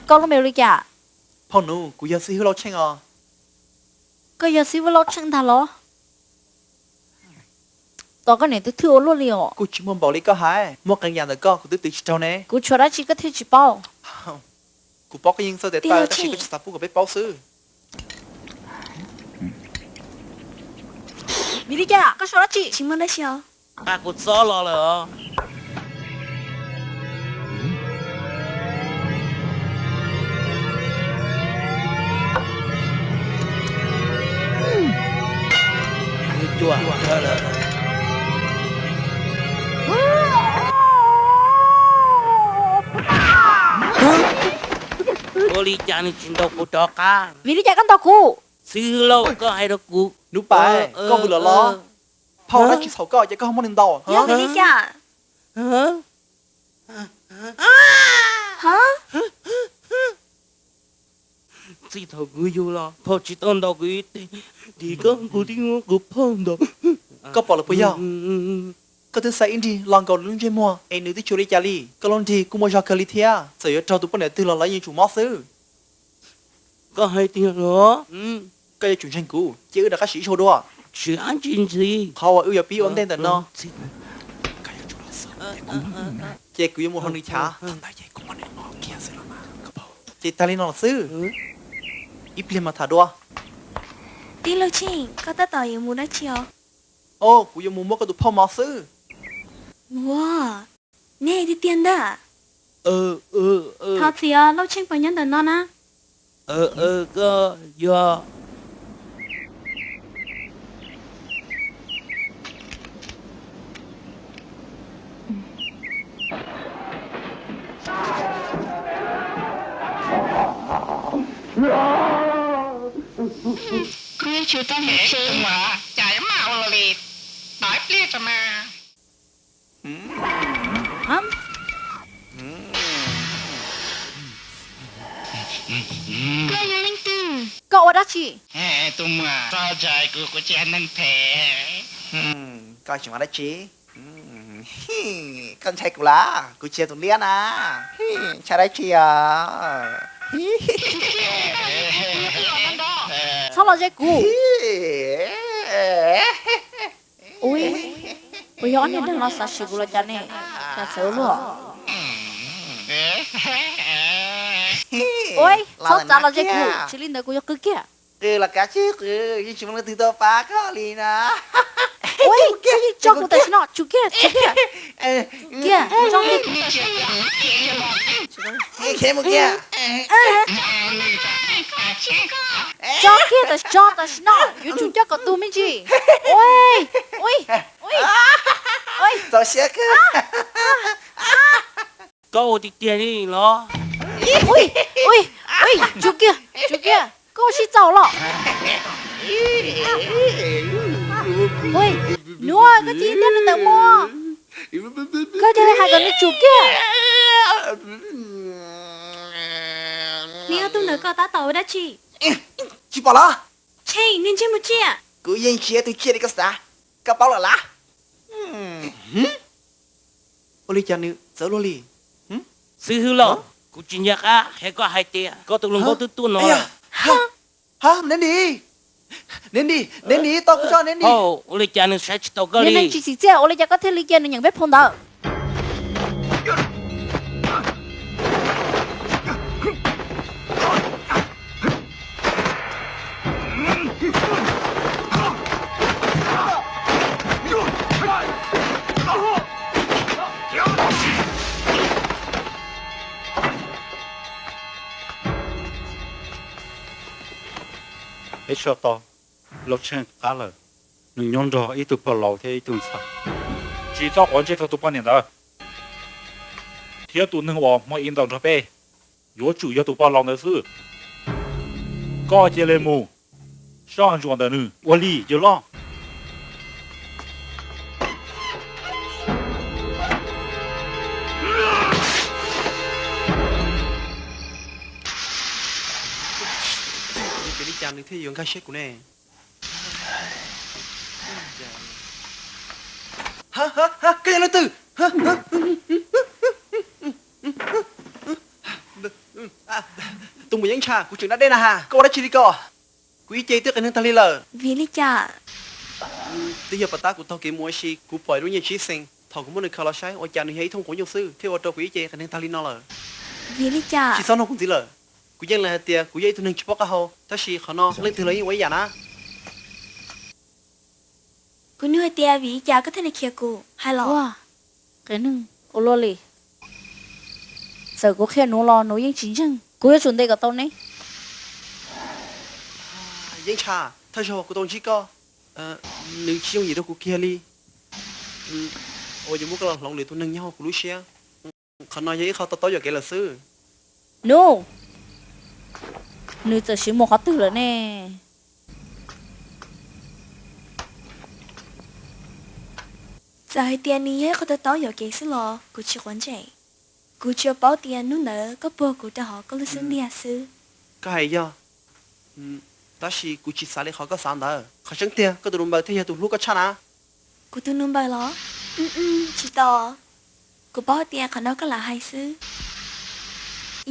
Koj lub npe hu li cas? Phauj nus, kuv yog xib hwb Lauj Tsheej os. Koj yog xib hwb Lauj Tsheej ntag los? Tos koj niam twb thwj ua luaj li os. Kuj tsis muaj npaum li koj hais, muaj qee yam ntawm koj kuv twb twv tsis raug ne. Kuv tshuav dab tsi koj thiaj tsis paub? Kuv paub koj yeej txawj tes taw tab sis koj tsis xav pub kom peb paub xwb. Vim li cas koj sau dab tsi? Tsis muaj dab tsi os. Nqa kuv txob los lawm os. Cuag kawg lawm. Ua li cas nws tsis ntaus kuv rov qab? Vim li cas koj ntaus kuv? Txiv hwj laus, koj hais rau kuv. Nub pas, koj vwm lawm los? Phauj dab tsis txhaum koj ces koj ho muab nws ntaus? Yog vim li cas? Txij thaum kuv yug los phauj tsis tau ntaus kuv ib teg, nim koj kuv twb muab kuv phauj ntaus. Koj pom lawm puas yog? Koj twb xa ib nrig los nkaus lub ntsej muag es nws twb tsis ua li cas li. Koj lub nrig kuj muaj zog kawg li thiab, txawm yuav raug tus poj niam twg los lawv yeej tsum mob xwb. Koj hais tiag los? Koj yuav tsum ntseeg kuv, cia wb rov qab sim ib zaug dua. Tsis ab tsis ntxiv. Qhov uas wb yuav pib ua ntej ntawm no ces kuv yuav mus hauv nws chav, thaum ntawd ces kuv muab nws noj kiag xwb los mas. Ces tag li no los xwb, ib pliag mas tham dua. Tij Lauj Tsheej, koj tab tom yuav mus dab tsi os? Os, kuv yuav mus muab koj tus phauj mos xwb. Ua, nej tiag tiag ntag. Thov txim os, Lauj Tsheej puas nyob ntawm no na? Koj yog Cas yuav maj ua luaj li, tos ib pliag tso mas. Koj yog leej twg? Koj ua dab tsi? Tus muam, txhob ntshai kuv, kuv tsis yog neeg phem. Koj tsis ua dab tsi. Koj ntshai kuv los? Kuv tsis yog tus liab na. Ntshai dab tsi os? Txhob los ze kuv. Ui, puas yog ob niag neeg no xav sim kuv los cas ne? Cas txawv luaj. Ui, txhob txav los ze kuv, tsis li ntawd kuv yuav qw kiag. Qw los kav tsij qw, yeej tsis muaj leej twg tuaj pab koj li na. Ui, koj yeej tso kuv tam sim no, tsum kiag, tsum kiag. Kiag, tso kiag. Tso kiag, tso tam sim no, yuav tsum coj kom tu me ntsis. Ui, ui, ui, ui. Txaus siab kawg. Koj ua tiag tiag li los? Ui, ui, ui, tsum kiag, tsum kiag, koj ua si txaus los? Ui, nuav koj cia li ntiab rau ntawm mus. Koj cia li hais kom nws tsum kiag. Niag ob tug ntawd koj tab tom ua dab tsi? Tsis pom los? Tsheej, niag ntsej muag tsiaj. Kuv yeej tsis yog tus tsiaj li koj xav, koj paub lawm los? Ua li cas nws txawv luaj li? Xib hwb Lauj, kuv tsis nco qab qhia koj hais tias koj tus hluas nkauj twb tuaj no lawm. Ha, Nandy, Nandy, Nandy, tau kuv tso Nandy. Ua li cas nws saib tsis taus koj li? Niag neeg tsis txim txiaj, ua li cas koj thiaj li cia nws nyeem peb phau ntawv? Peb soj tau, Lauj Tsheej qab lawm, nws nyob nrog ib tug pog laus thiab ib tug ntxhais. Tsis txhob quav ntsej rau tus poj niam ntawd thiab tus neeg uas hmo ib ntaus nrog peb, yuav tsum yog tus pog laus ntawd xwb. Koj cia li mus soj ntsuam ntawm nws ua li yawg loj. Ua li cas nws thiaj yuav nkag siab kuv ne? Koj yog leej twg? Tus muam yeeb ntsha, kuv tseem da dej na has, koj ua dab tsi li ko? Kuv ib ce twb qias neeg tag li lawm. Vim li cas? Twb yog puag ta kuv taug kev mus ua si, kuv pom lub nyiaj tsib xees, thaum kuv muab nws khaws los saib ua cas nws yog ib thooj quav nyuj xwb, thiaj ua rau kuv ib ce qias neeg tag li no lawm. Vim li cas? Tsis txhob nug kuv ntxiv lawm. Kuv yeej hais tias kuv yog ib tug neeg tsis paub qab hau, tab sis qhov no leej twg los yeej ua ib yam na. Kuv nug hais tias vim li cas koj thiaj li khiav kuv, hais los. Qias neeg ua luaj li. Txawm kuv qhia nws los nws yeej tsis ntseeg. Kuv yuav tsum ntes kom tau neb. Yeej tshaj, thawj zaug kuv tau ntsib koj, nws tsis yooj yim rau kuv kiag li. Ua yuav muab koj los hloov lwm tus neeg nyob hauv kuv lub siab. Qhov no yog ib qho to taub yuam kev lawm xwb. Nub, nws txawm siv mus qhov twg lawm ne? Txawm hais tias nws yog ib qho to taub yuam kev xwb los kuv tsis quav ntsej. Kuv tsuas paub tias hnub ntawd koj puag kuv rau hauv koj lub xub ntiag xwb. Koj hais yog, tab sis kuv tsis xav li qhov koj xav ntawd. Qhov tseeb tiag koj tus nus npaws thiaj yog tus hlub koj tshaj na. Kuv tus nus npaws los? Tsis tau. Kuv paub tias qhov no koj lam hais xwb.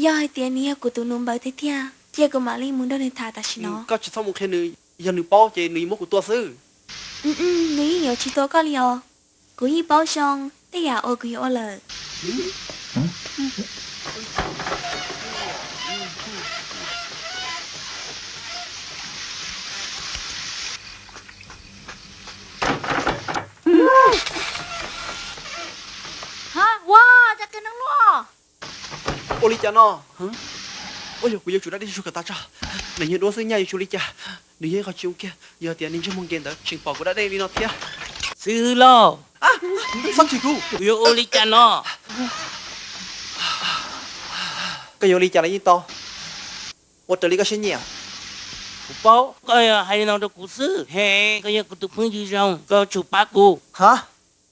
Yog hais tias nws yog kuv tus nus npaws tiag tiag, cia kuv mam li mus nrog nws tham tam sim no. Koj tsis txhob mus qhia nws, yog nws paub ces nws yuav muab kuv tua xwb. Nws yeej yuav tsis tua koj li os. Kuv yeej paub zoo tej yam uas kuv yuav ua lawm. Ua cas qias neeg luaj? Ua li cas no? Ua yog kuv yuav tsum da dej tsuag kom tas tso. Nws nyiag duab xwb nyaj yuav tsum li cas? Nws yog ib qho tsis zoo kiag, yog tias nws ntsej muag nkees ntawd tseem pom kuv da dej li no thiab. Xib hwb lauj, txhob chim kuv. Kuv yuav ua li cas no? Koj yuav ua li cas los yeej tau. Ua raws li koj siab nyiam. Kuv paub koj yog hais li no rau kuv xwb, he, koj yog kuv tus phooj ywg zoo, koj yuav tsum pab kuv. Ha?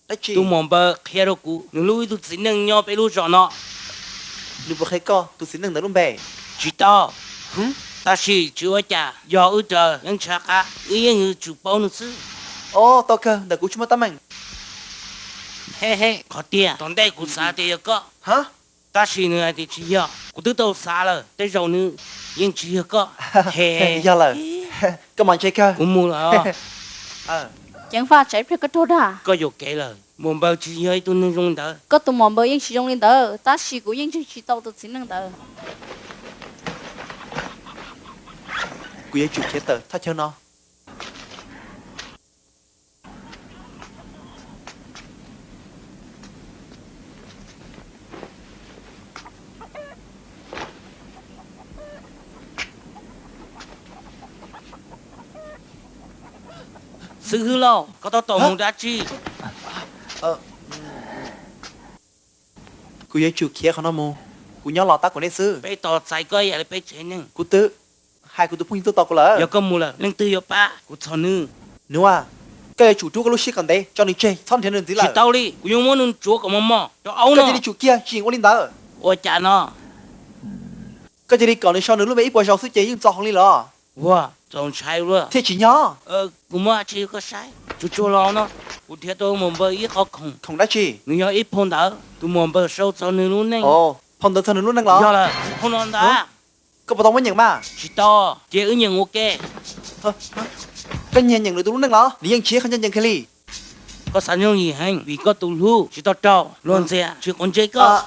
Dab tsi? Tus muam npaws qhia rau kuv, nws hlub ib tug txiv neej nyob peb lub zos no. Nws puas qhia koj tus txiv neej ntawd lub npe? Tsis tau. Tab sis tsis ua cas, yog wb raws yeej tshav qab, wb yeej yuav tsum paub nws xwb. Os, tau kawg, ntawm kuv tsis muaj teeb meem. He he, qhov tiag tom ntej kuv xav tias yog koj, tab sis nws hais tias tsis yog. Kuv twb tau xav lawm, tej zaum nws yeej tsis yog koj. He, yog lawm, koj mas ntse kawg. Kuv mus lawm. Ceev faj, tsam ib pliag koj raug dag. Koj yuam kev lawm, muam npaws tsis yog ib tug neeg zoo li ntawd. Koj tus muam npaws yeej tsis zoo li ntawd, tab sis kuv yeej ntseeg tsis tau tus txiv neej ntawd. Kuv yuav tsum khiav tawm thaj chaw no. Xib hwb lauj, koj tab tom mus dab tsi? Kuv yuav tsum khiav qhov no mus, kuv nyob los tab kuv nej xwb. Peb tos txais koj ib yam li peb tsev neeg. Kuv twb hais kuv tus phooj ywg tuaj tos kuv lawm. Yog koj mus lawm, leej twg yuav pab kuv txhom nws? Nuav, koj yuav tsum rub koj lub siab kom ntev tso nws tseg, txhob nrhiav nws ntxiv lawm. Tsis tau li, kuv yuav muab nws tsuav kom mos mos rau aub no. Koj cia li tsum kiag, tsis ua li ntawd. Ua cas no? Koj cia li kom nws sau nws lub npe ib puas zaus xwb ces yeej txaus heev li los? Ua, txaus ntshai luaj. Thiaj tsis nyob. Kuv muab dab tsi rau koj saib. Tsuag tsuag los no, kuv nrhiav tau muam npaws ib qho khoom. Khoom dab tsi? Nws yog ib phau ntawv, tus muam npaws sau txog nws lub neej. Phau ntawv txog nws lub neej los? Yog lawm, phau no ntag. Koj puas tau muab nyeem mas? Tsis tau, cia wb nyeem ua ke. Koj nyiag nyeem lwm tus lub neej los? Nws yeej tsis yog qhov ncaj ncees kiag li. Koj xav yooj yim heev vim koj tus hlub tsis tau raug luag ntxias tsis quav ntsej koj.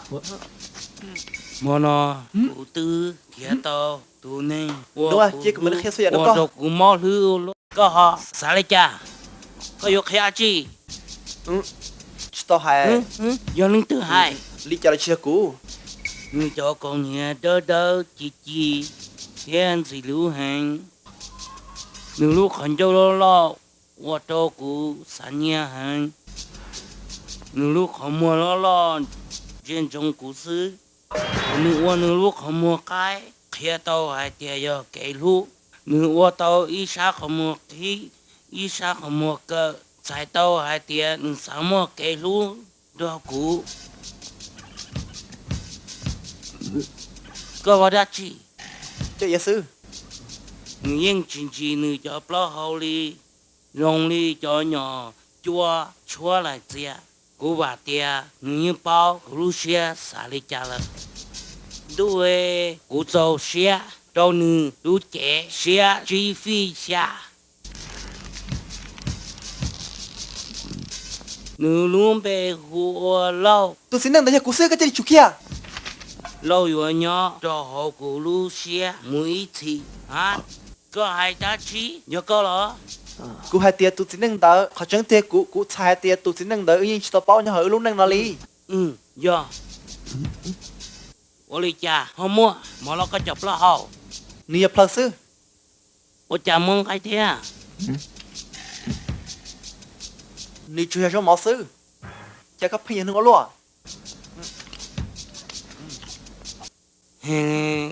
Hmo no kuv twb nrhiav tau tus neeg ua kuv hlub, ua rau kuv mob hlwb ua luaj. Koj ho xav li cas? Koj yuav qhia dab tsi? Tsis tau hais. Yog leej twg hais? Li cas los tsis yog kuv. Nws cov kaus hniav dawb dawb ci ci thiab ntxim hlub heev. Nws lub qhov ncauj loj loj ua rau kuv xav nyiag heev. Nws lub qhov muag loj loj ntsia ntsoov kuv xwb. Nws ua nws lub qhov muag qaib qhia tau hais tias yog kev hlub. Nws ua tau ib sab qhov muag qhib, ib sab qhov muag kawm, txhais tau hais tias nws xav muaj kev hlub nrog kuv. Koj ua dab tsi? Coj iav xwb. Nws yeej tsis ntsis nws cov plaub hau li, zoo li cov nyom cua tshuab laim txias. Kuv vam tias nws yeej paub kuv lub siab xav li cas lawm. Ntuj, kuv txaus siab rau nws lub cev siab tsib fij xya. Nws lub npe hu ua Lauj. Tus txiv neej ntawd yog kuv xwb, koj cia li tsum kiag. Lauj yuav nyob rau hauv kuv lub siab mus ib txhis. A, koj hais dab tsi? Yog koj los? Kuv hais tias tus txiv neej ntawd, qhov tseeb tiag kuv, kuv txhais hais tias tus txiv neej ntawd wb yeej tsis tau paub nyob hauv wb lub neej no li. Yog. Ua li cas ho muaj mov los koj cov plaub hau? Nws yog plaws xwb. Ua cas muaj nqaij thiab? Nws tsuas yog zaub mov xwb. Cas koj pheej yog neeg ua luaj?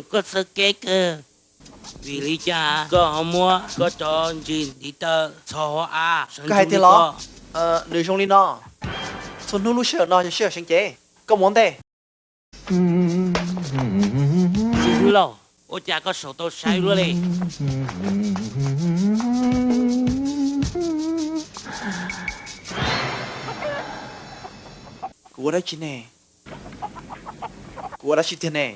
Koj txhawj kev kawg. Vim li cas koj ho muab koj cov ntsis ntiv taw txhos hauv av? Koj hais tiag los? Nws zoo li no. Txhua hnub lub sij hawm no yog sij hawm seev cev. Koj mus ua ntej. Xib hwb Lauj, ua cas koj saum tau sai luaj li? Kuv ua dab tsi ne? Kuv ua dab tsi tiag ne?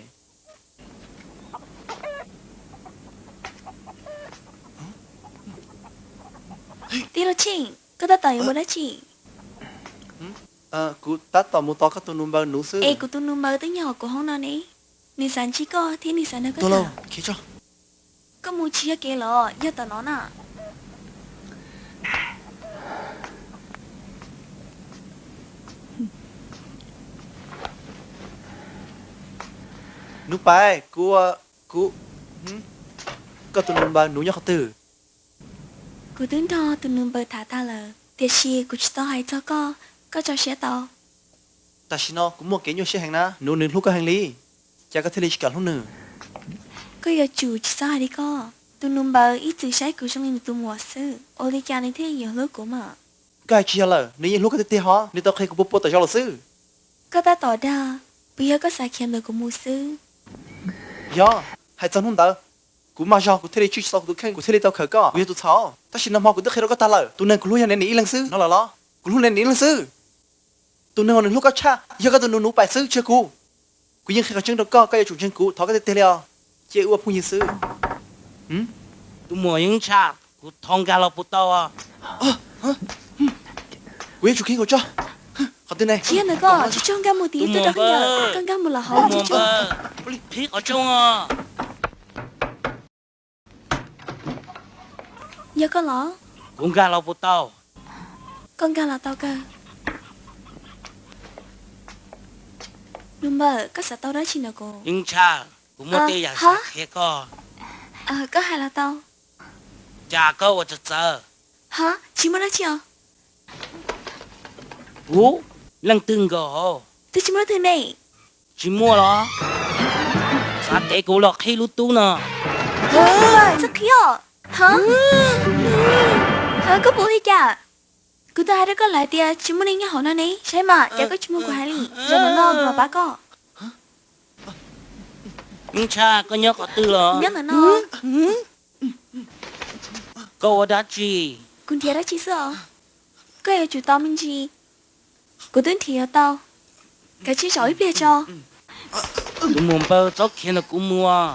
Tij laug Tsheej, koj tab tom yuav ua dab tsi? Kuv tab tom mus tos koj tus nus npaws nuv xwb. Es kuv tus nus npaws twb nyob hauv kuv hoob no ne. Nws xav ntsib koj thiab nws xav nrog koj tham. Koj mus tsis yog kev los, yog tom no na. Nus npaws, kuv, kuv, koj tus nus npaws nuv nyob qhov twg? Kuv twb nrog tus nus npaws tham tag lawm, tiam sis kuv tsis tau hais txog koj, koj tso siab tau. Tam sim no kuv muaj kev nyuaj siab heev na, nuv nws hlub koj heev li, cas koj thiaj li tsis kam hlub nws? Koj yuav tsum tsis txhob hais li ko. Tus nus npaws ib txwm saib kuv zoo li nws tus muam xwb, ua li cas nws thiaj yuav hlub kuv mas? Koj hais tsis yog lawm, nws yeej hlub koj tiag tiag hos, nws tau qhia kuv puas puas tawm zaus lawm xwb. Koj tab tom dag, puas yog koj xav khiav ntawm kuv mus xwb? Yog, hais txog hnub ntawd, kuv mag zog kuv thiaj li tswj tsis tau kuv tus kheej, kuv thiaj li tau khawm koj, kuv yog tus txhaum. Tab sis nag hmo kuv twb qhia rau koj tag lawm, tus neeg kuv hlub yog Neb Nim ib leeg xwb no lawm los? Kuv hlub Neb Nim ib leeg xwb. Tus neeg uas nws hlub koj tshaj yog koj tus nus nus npaws xwb, tsis yog kuv. Kuv yeej qhia qhov tseeb rau koj, koj yuav tsum ntseeg kuv, thov koj tiag tiag li os. Cia wb ua phooj ywg xwb. Tus muam Yeeb Tshaj, kuv thov nkag los puas tau? Kuv yuav tsum khib nkaus tso. Qhov twg ne? Tsis yog ntawd koj, tsuag tsuag nkag mus tim ib tug rau koj yawm, koj nkag mus los hauv tsuag tsuag. Qhib qhov rooj. Yog koj los? Kuv nkag los puas tau? Koj nkag los tau kawg. Nus npaws, koj xav tau dab tsi ntawm kuv? Yeeb Tshaj, kuv muaj tej yam xav qhia koj. Koj hais los tau. Cas koj ua txawv txawv? Ha, tsis muaj dab tsi os. Kuv, leej twg nkaus hauv? Twb tsis muaj leej twg ne. Tsis muaj los? Xav tev kuv los qhib lub tub no. Txhob qhib os. Ha, koj puas li cas? Kuv twb hais rau koj lawm tias tsis muaj neeg nyob hauv no ne, saib mas, cas koj tsis mloog kuv hais li. Zaum no no kuv mam pab koj. Yeeb Tshaj, koj nyob qhov twg los? Nyob ntawm no. Koj ua dab tsi? Kuv nrhiav dab tsi xwb os? Koj yuav tsum tau me ntsis. Kuv twb nrhiav yuav tau. Kav tsij zaum ib pliag tso. Tus muam npawg, txhob khiav ntawm kuv mus.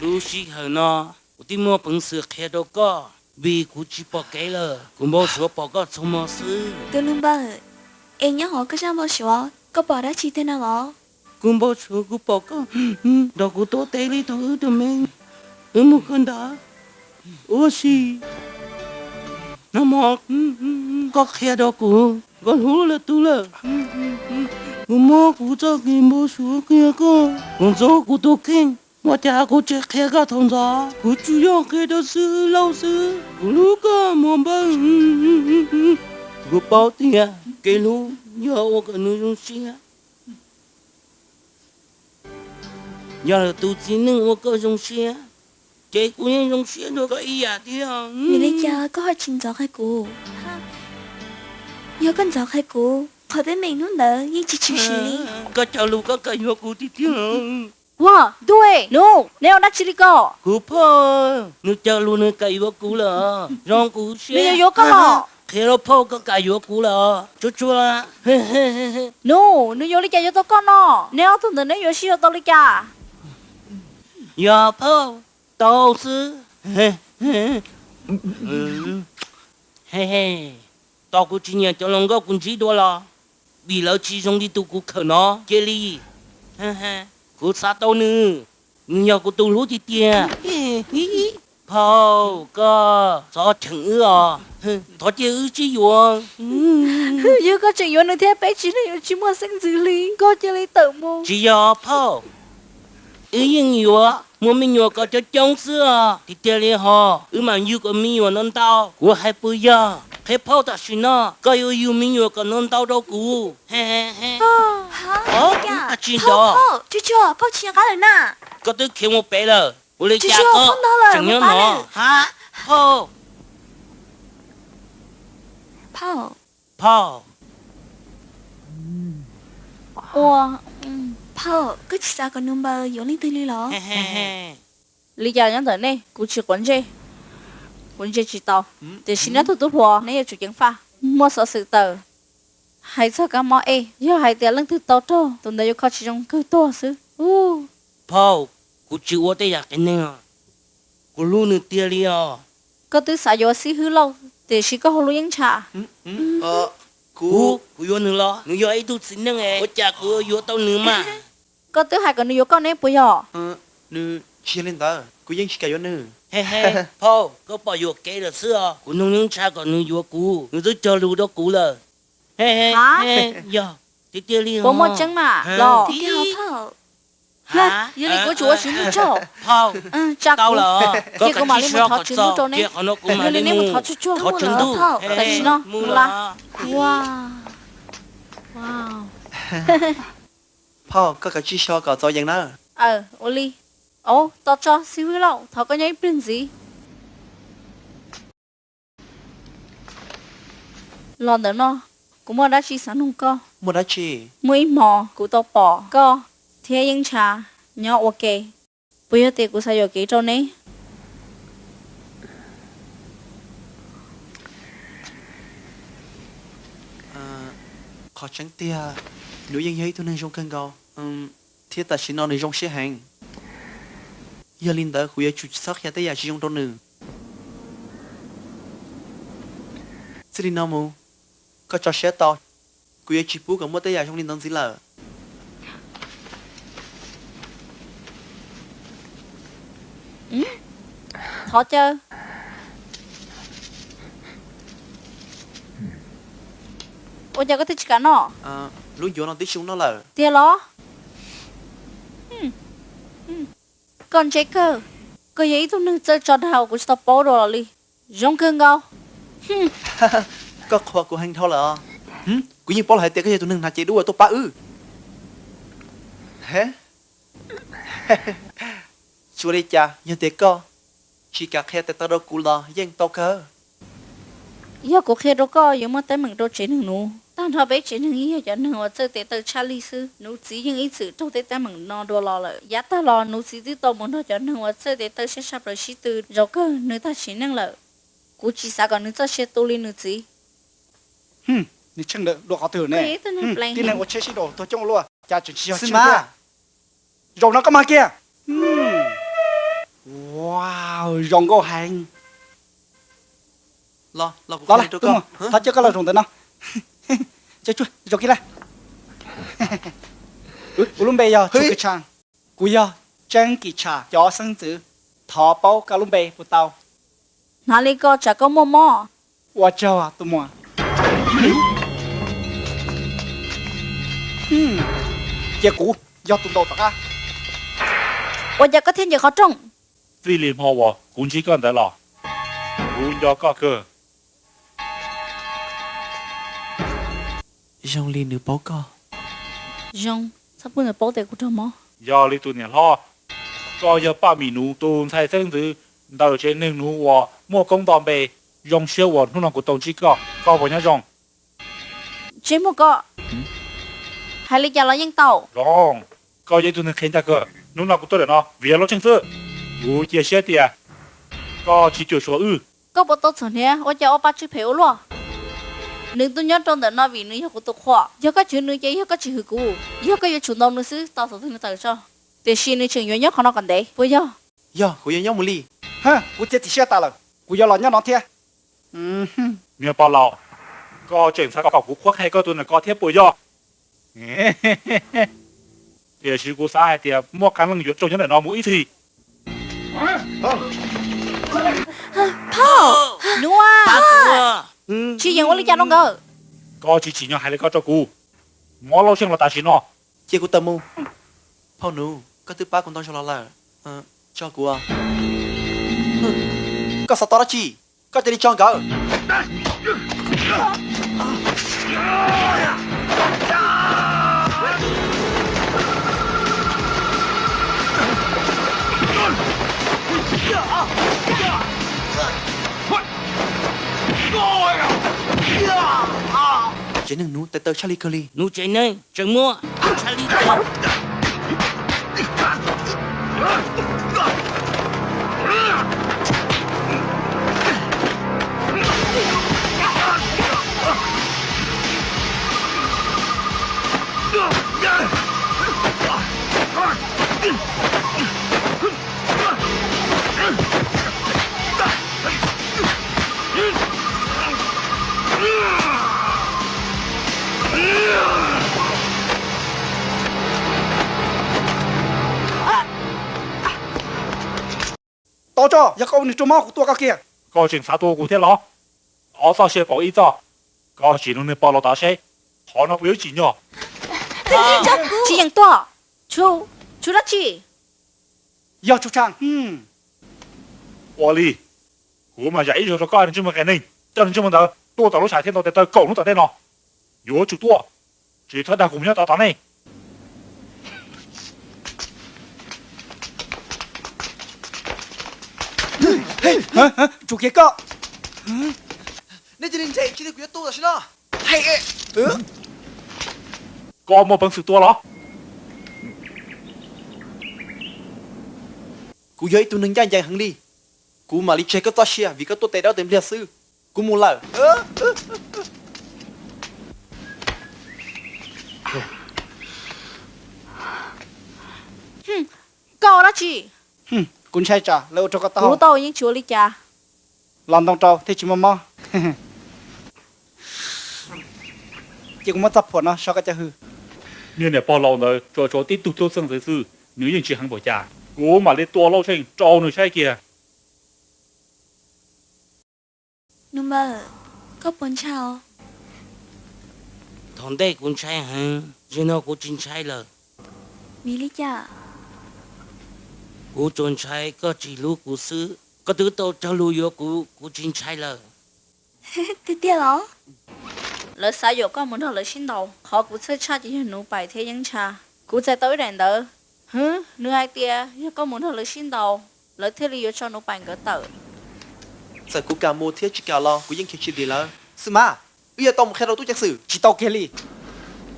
Lub sij hawm no kuv twb muaj peev xwm qhia rau koj, vim kuv tsis pom kev lawm, kuv npau suav pom koj txhua hmo xwb. Tus nus npawg, es nyob hauv koj zaj npau suav koj pom dab tsi tiag no los? Kuv npau suav kuv pom koj nrog kuv tuav tes li thaum wb tus me, wb mus kawm ntawv. Ua si, nag hmo koj qhia rau kuv, koj hlub lwm tus lawm. Kuv muab kuv txoj kev npau suav qhia koj, kuv ntxub kuv tus kheej, ua cas kuv tsis qhia koj thaum ntxov? Kuv tsuas yog qhia rau Xib Hwb Lauj xwb, kuv hlub koj muam npawg. Kuv paub tias kev hlub yog ua kom nws zoo siab. Yog lwm tus txiv neej ua koj zoo siab, ces kuv yeej zoo siab dua koj ib yam thiab. Vim li cas koj ho tsis ntxov qhia kuv? Yog koj ntxov qhia kuv, qhov teeb meem hnub ntawd yeej tsis tshwm sim li. Koj cog lus koj kam yuav kuv tiag tiag. Ua, ntuj, nus, neb ua dab tsi li ko? Kuv phauj, nws cog lus nws kam yuav kuv lawm, zoo kuv siab. Nws yuav yuav koj los? Qhia rau phauj koj kam yuav kuv lawm, tsuag tsuag. Nus, nws yuav li cas yuav tau koj no? Neb ob tug ntawd neb yuav sib yuav tau li cas? Yog phauj, tau xwb. Tos kuv tsis nyiam cov hluas nkauj kuv ntsib dua los, vim lawv tsis zoo li tus kuv khawm no. Cia li, kuv Kuv xav tau nws, nws yog kuv tus hlub tiag tiag. Phauj, koj txhob cheem wb os, thov cia wb sib yuav. Yog koj tseem yuav nws thiab peb tsis neej yuav tsis muaj xeeb ntxwv li, koj cia li tawm mus. Tsis yog phauj, wb yeej yuav muaj me nyuam kom coob coob xwb os. Tiag tiag li hos, wb mam yug kom me nyuam no ntau. Kuv hais puas yog? Qhia phauj tam sim no koj yuav yug me nyuam kom no ntau rau kuv. Tsis nto. Phauj, tsis nqa lawm na. Koj twb khiav mus pem lawm, ua li cas koj tseem nyob no? Ha, phauj. Phauj. Ua, phauj, koj tsis xav kom nws npawg yuav leej twg li los? Li cas nyob ntawm nej, kuv tsis quav ntsej, kuv ntsia tsis tau. Tiam sis neb tus tub hluas neb yuav tsum ceev faj. Muaj xov xwm tawm hais txog kab mob ej, yog hais tias leej twg tau raug, tus ntawd yuav kho tsis zoo kawg tuag xwb. Phauj, kuv tsis ua tej yam qias neeg, kuv hlub nws tiag li os. Koj twb xav yuav xib hwb lauj, tiam sis koj ho hlub yeeb ntsha. Kuv, kuv yuav nws los nws yog ib tug txiv neej, ua cas kuv yuav tau nws mas? Koj twb hais kom nws yuav koj ne puas yog? Nws tsis yog li ntawd, kuv yeej tsis kam yuav nws. Phauj, koj pom yuam kev lawm xwb os. Kuv nug yeeb ntsha kom nws yuav kuv, nws twb cog lus rau kuv lawm. Yog tiag tiag li, puas muaj tseeb mas los? Yog li kuv yuav tsum ua tsis muaj tsaug. Tsa kuv, ces kuv mam li mus thov tsis muaj tsaug ne. Yog li nej mus thov tsuag tsuag, tam sim no mus la. Phauj, koj kav tsij xyov kom txaus yees na. Aw, ua li. Au, tos tso xib hwb lauj, thov koj nyob ib pliag ntxiv. Los ntawm no, kuv muaj dab tsi xav nug koj. Muaj dab tsi? Muaj ib hmo kuv tau pom koj thiab yeeb ntsha nyob ua ke, puas yog tias kuv xav yuam kev rau neb? Qhov tseeb tiag, nws yeej yog ib tug neeg zoo kawg nkaus, thiab tam sim no nws zoo siab heev. Yog li ntawd kuv yuav tsum tsis txhob qhia tej yam tsis zoo rau nws. Txij li no mus, koj tso siab tau, kuv yuav tsis pub kom muaj tej yam zoo li ntawd ntxiv lawm. Thov caw. Ua cas koj thiaj tsis kam noj? Lub ncuav no tib si noj lawm. Tiag los? Koj ntse kawg, koj yog ib tug neeg txawj tso dag uas kuv tsis tau paub dua los li. Zoo kawg nkaus. Koj qhuas kuv heev dhau lawm os. Kuv yeej paub lawm hais tias koj yog tus neeg hnav cev dub uas tuaj pab wb. Tsis ua li cas, yog tias koj tsis kam qhia tes taw rau kuv los yeej tau kawg. Yog kuv qhia rau koj yuav muaj teeb meem rau tsev neeg nuv. Tag nrho peb tsev neeg yeej yog cov neeg uas txawj tes taw tshaj lij xwb. Nuv txiv yeej ib txwm raug tej teeb meem no dua los lawm. Yav tag los nuv txiv twb tau mus nrog cov neeg uas txawj tes taw siab tshaj plaws sib tw, zaum kawg nws tag sim neej lawm. Kuv tsis xav kom nws txoj sia tu li nws txiv. Nws tsheej lawm dua qhov twg ne? Tib neeg ua tsheb sib nraus tuag coob ua luaj, cas tseem tsis yog tsheej thiab? Zaum no koj mag kiag. Wow, zoo nkauj heev. Los, los, thov caw koj los zaum ntawm no. Caw tsuag, zaum kiag la. Kuv lub npe yog Tshum Kis Tsham. Kuv yog Tseeb Kis Tsham cov xeeb ntxwv. Thov paub koj lub npe puas tau? Hnav li ko tsam koj muaj mob. Ua tsaug tus muam. Cia kuv yog tus ntaus tom qab. Ua cas koj thiaj ncaws qhov rooj? Txij li hmo uas kuv ntsib koj ntawd los, kuv nco koj kawg. Zoo li nws paub koj. Zoo, txhob pub nws paub tias kuv raug mob. Yog li tus niam hlob, koj yog Paj Mim Nuv tus ntxhais xeeb ntxwv ntawm tsev neeg nuv uas muaj koob nto npe. Zoo siab uas hnub no kuv tau ntsib koj, koj puas nyob zoo? Ntsej muag ko, hais li cas los yeej tau. Zoo, koj yog ib tug neeg qhia ncaj kawg. Hnub no kuv tuaj ntawm no vim yog lub tsheej xwb. Kuv cia siab tias koj tsis cuam tshuam wb. Koj puas tau txom hniav ua cas ua pa tsw phem ua luaj? Nws tuaj nyob rau ntawm no vim nws yog kuv tus qhua. Yog koj chwv nws ces yog koj tsis hwm kuv. Yog koj yuav tsum ntaus nws xwb tos thaum twg nws tawm tso. Tiam sis nws tseem yuav nyob qhov no kom ntev puas yog? Yog, kuv yuav nyob mus li. Kuv txiav txim siab tas lawm, kuv yuav los nyob no thiab. Me pog laus, koj tseem xav kom kuv qhuab qhia koj tus niam ko thiab puas yog? Tiam sis kuv xav hais tias muaj qee leej yuav raug nyob ntawm no mus ib txhis. Phauj, nuav, tsis yeem ua li cas rau nkawd. Koj tsis tsim nyog hais li ko rau kuv. Muab Lauj Xyeej los tam sim no. Cia kuv tawm mus. Phauj nuv, koj twb pab kuv ntau zaus los lawm, tso kuv. Koj xav tau dab tsi? Koj cia li tso nkawd. Tsev neeg nuav tes taw tshaj li kawg li. Nuav tsev neeg tseem muaj tshaj li. Tos tso, yog koj ua nwg raug mob kuv tua koj kiag. Koj tseem xav tua kuv thiab los? Ob txoj sia pauv ib txoj, koj sim nrog nwg pom laus tod seb qhov no puas yuav tsim nyog. Tsis yeem tua. Tshuav dab tsi? Yog tshuav tshaav. Ua li, kuv mam zam ib zaug rau koj ntsej muag qias neeg, coj nws ntsej muag ntawd tuaj tom lub tshais thiab ntaus tes taw kaum hnub tom ntej no. Yuav tsum tuaj, tsis txhob dag kuv mus nyob tom tom nej. Tsum kiag koj. Nej cia li nres, tsis li kuv yuav tu tam sim no. Koj muaj peev xwm tua los? Kuv yog ib tug neeg ncaj ncees heev li, kuv mam li tseg koj txoj sia vim koj tuaj tes dawb tes npliag xwb. Kuv mus lawm. Koj ua dab tsi? Kuv ntshai tsam lawv ua rau koj tau. Kuv tau yeej tsis ua li cas. Los ntoo rau thiaj tsis muaj mob. Cia kuv muab txoj phuam no so koj cov hws. Niag niam pog laus ntawd tsuas tshuav tib tug tub txeeg ntawd xwb, nws yeej tsis heev npaum cas. Kuv mam li tua Lauj Xyeej rau nws saib kiag. Nus npawg, koj puas ntshai os? Thaum ntej kuv ntshai heev, zaum no kuv tsis ntshai lawm. Vim li cas? Kuv tsuas ntshai koj tsis hlub kuv xwb. Koj twb tau cog lus yuav kuv, kuv tsis ntshai lawm. Tiag tiag los? Lawv xav yuam koj mus nrog lawv sib ntaus. Qhov kuv txhawj tshaj ces yog Nuv Pais thiab Yeeb Ntsha. Kuv txais tau ib daim ntawv, hwv, nws hais tias yog koj mus nrog lawv sib ntaus, lawv thiaj li yuav tso Nuv Pais nkawd tawm. Txawm kuv kam mus thiab tsis kam los kuv yeej khiav tsis dim lawv. Xwb mas, wb yuav tau mus qhia rau tub ceev xwm. Tsis tau kiag li.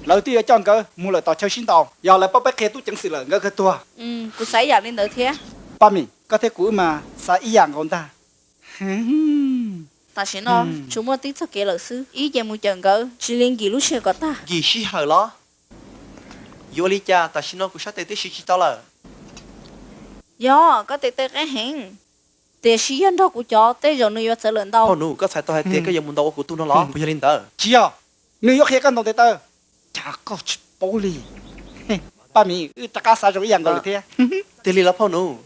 Lawv twb yuav coj nkawd mus lawm tom chaw sib ntaus, yog lawv paub peb qhia tub ceev xwm lawm nkawd kawg tuag. Kuv xav ib yam li ntawd thiab. Paj Mim, koj thiab kuv wb mas xav ib yam nkaus ntag. Tam sim no tsuas muaj tib txoj kev lawm xwb, ib ce mus cawm nkawd tsis li nkim lub siab kom tag. Nkim sij hawm los? Yuav ua li cas tam sim no kuv sab tes twb siv tsis tau lawm. Yog, koj tes taw qeeb heev, tiam sis yog nrog kuv cov tej zaum nws yuav txawv lawm ntau. Phauj Nuv, koj txhais tau hais tias koj yuav mus ntaus ua kuv tug no los? Puas yog li ntawd? Tsis yog, nws yuav qhia koj ntaus tes taw. Cas koj tsis paub li? Paj Mim, wb rov qab xav zoo ib yam nkaus lawm thiab. Tiag li los phauj Nuv?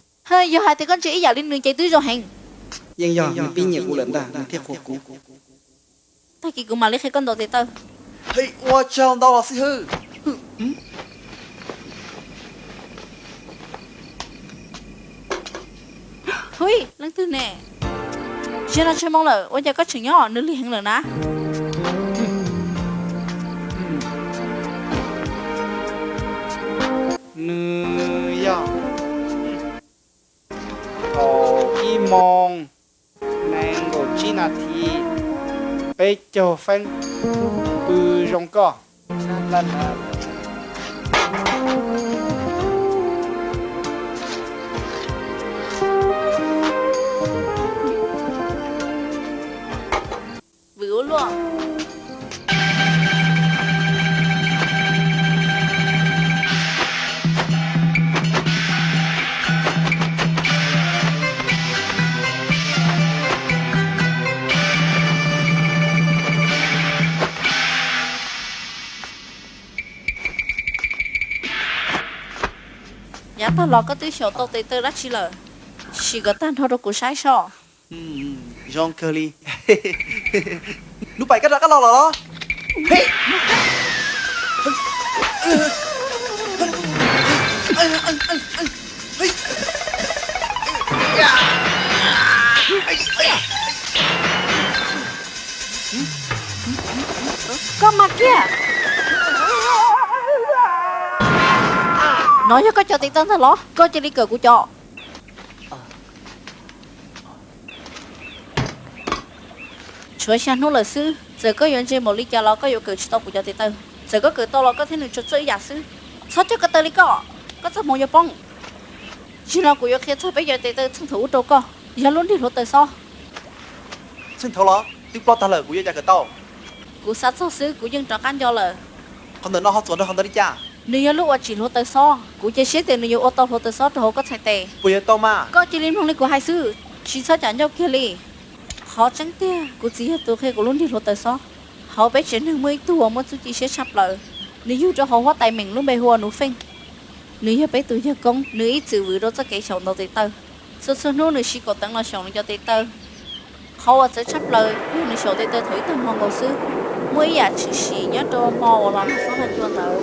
Yog hais tias koj ntsia ib yam li nws ces twb zoo heev. Yeej yog nws pib nyiam kuv lawm ntag nws thiaj qhuas kuv. Tag kis kuv mam li qhia koj ntaus tes taw. Ua tsaug ntau los xib hwb. Hui, leej twg ne? Zaum no tsawg moos lawm ua cas koj tseem nyob? Nws lig heev lawm na. Nws yog kaum ib moos nees nkaum tsib nas this, peb caug feeb. Pw zoo koj. Vwm ua luaj. Yav tag los koj twb xyaum tau tes taw dab tsi lawm? Sim kom tag nrho rau kuv saib soj. Zoo kawg li. Nuj Paim, koj rov qab los los? Koj mas kiag. No yog koj cov tes taw ntag los? Koj cia li kawm kuv cov. Tshuav xya hnub lawm xwb, txawm koj yuav ntse npaum li cas los koj yuav kawm tsis tau kuv cov tes taw. Txawm koj kawm tau los koj thiab nws tsuas txawj ib yam xwb. Txhob coj ko taw li koj, koj txoj hmoov yuav poob. Tsis no kuv yuav qhia txog peb cov tes taw txheej thaum ub rau koj, yog lub nrig hluav taws xob. Txheej thaum los twb ploj tag lawm, kuv yuav cas kawm tau? Kuv xav txog xwb kuv yeej rov qab nco lawm. Qhov ntawm no ho txuas nrog qhov ntawd li cas? Nws yog lub uas tsim hluav taws xob, kuv cia siab tias nws yuav ua tau hluav taws xob rau hauv koj txhais tes. Puas yog tau mas? Koj cia li mloog li kuv hais xwb, tsis txhob cam ncauj kiag li. Qhov tseeb tiag, kuv txiv yog tus qhia kuv lub nrig hluav taws xob. Hauv peb tsev neeg muaj ib tug uas muaj txuj ci siab tshaj plaws, nws yug rau hauv huab tais meem lub npe hu ua Nuv Feej. Nws yog peb tus yawg koob, nws ib txwm vwm rau txoj kev xyaum ntaus tes taw. Txhua txhua hnub nws siv kaum teev los xyaum nws cov tes taw. Qhov uas txawv tshaj plaws yog nws xyaum tes taw thaum ib tag hmo nkaus xwb, muaj ib yam tshwm sim nyob rau hmo uas los nag xob nag cua ntawd.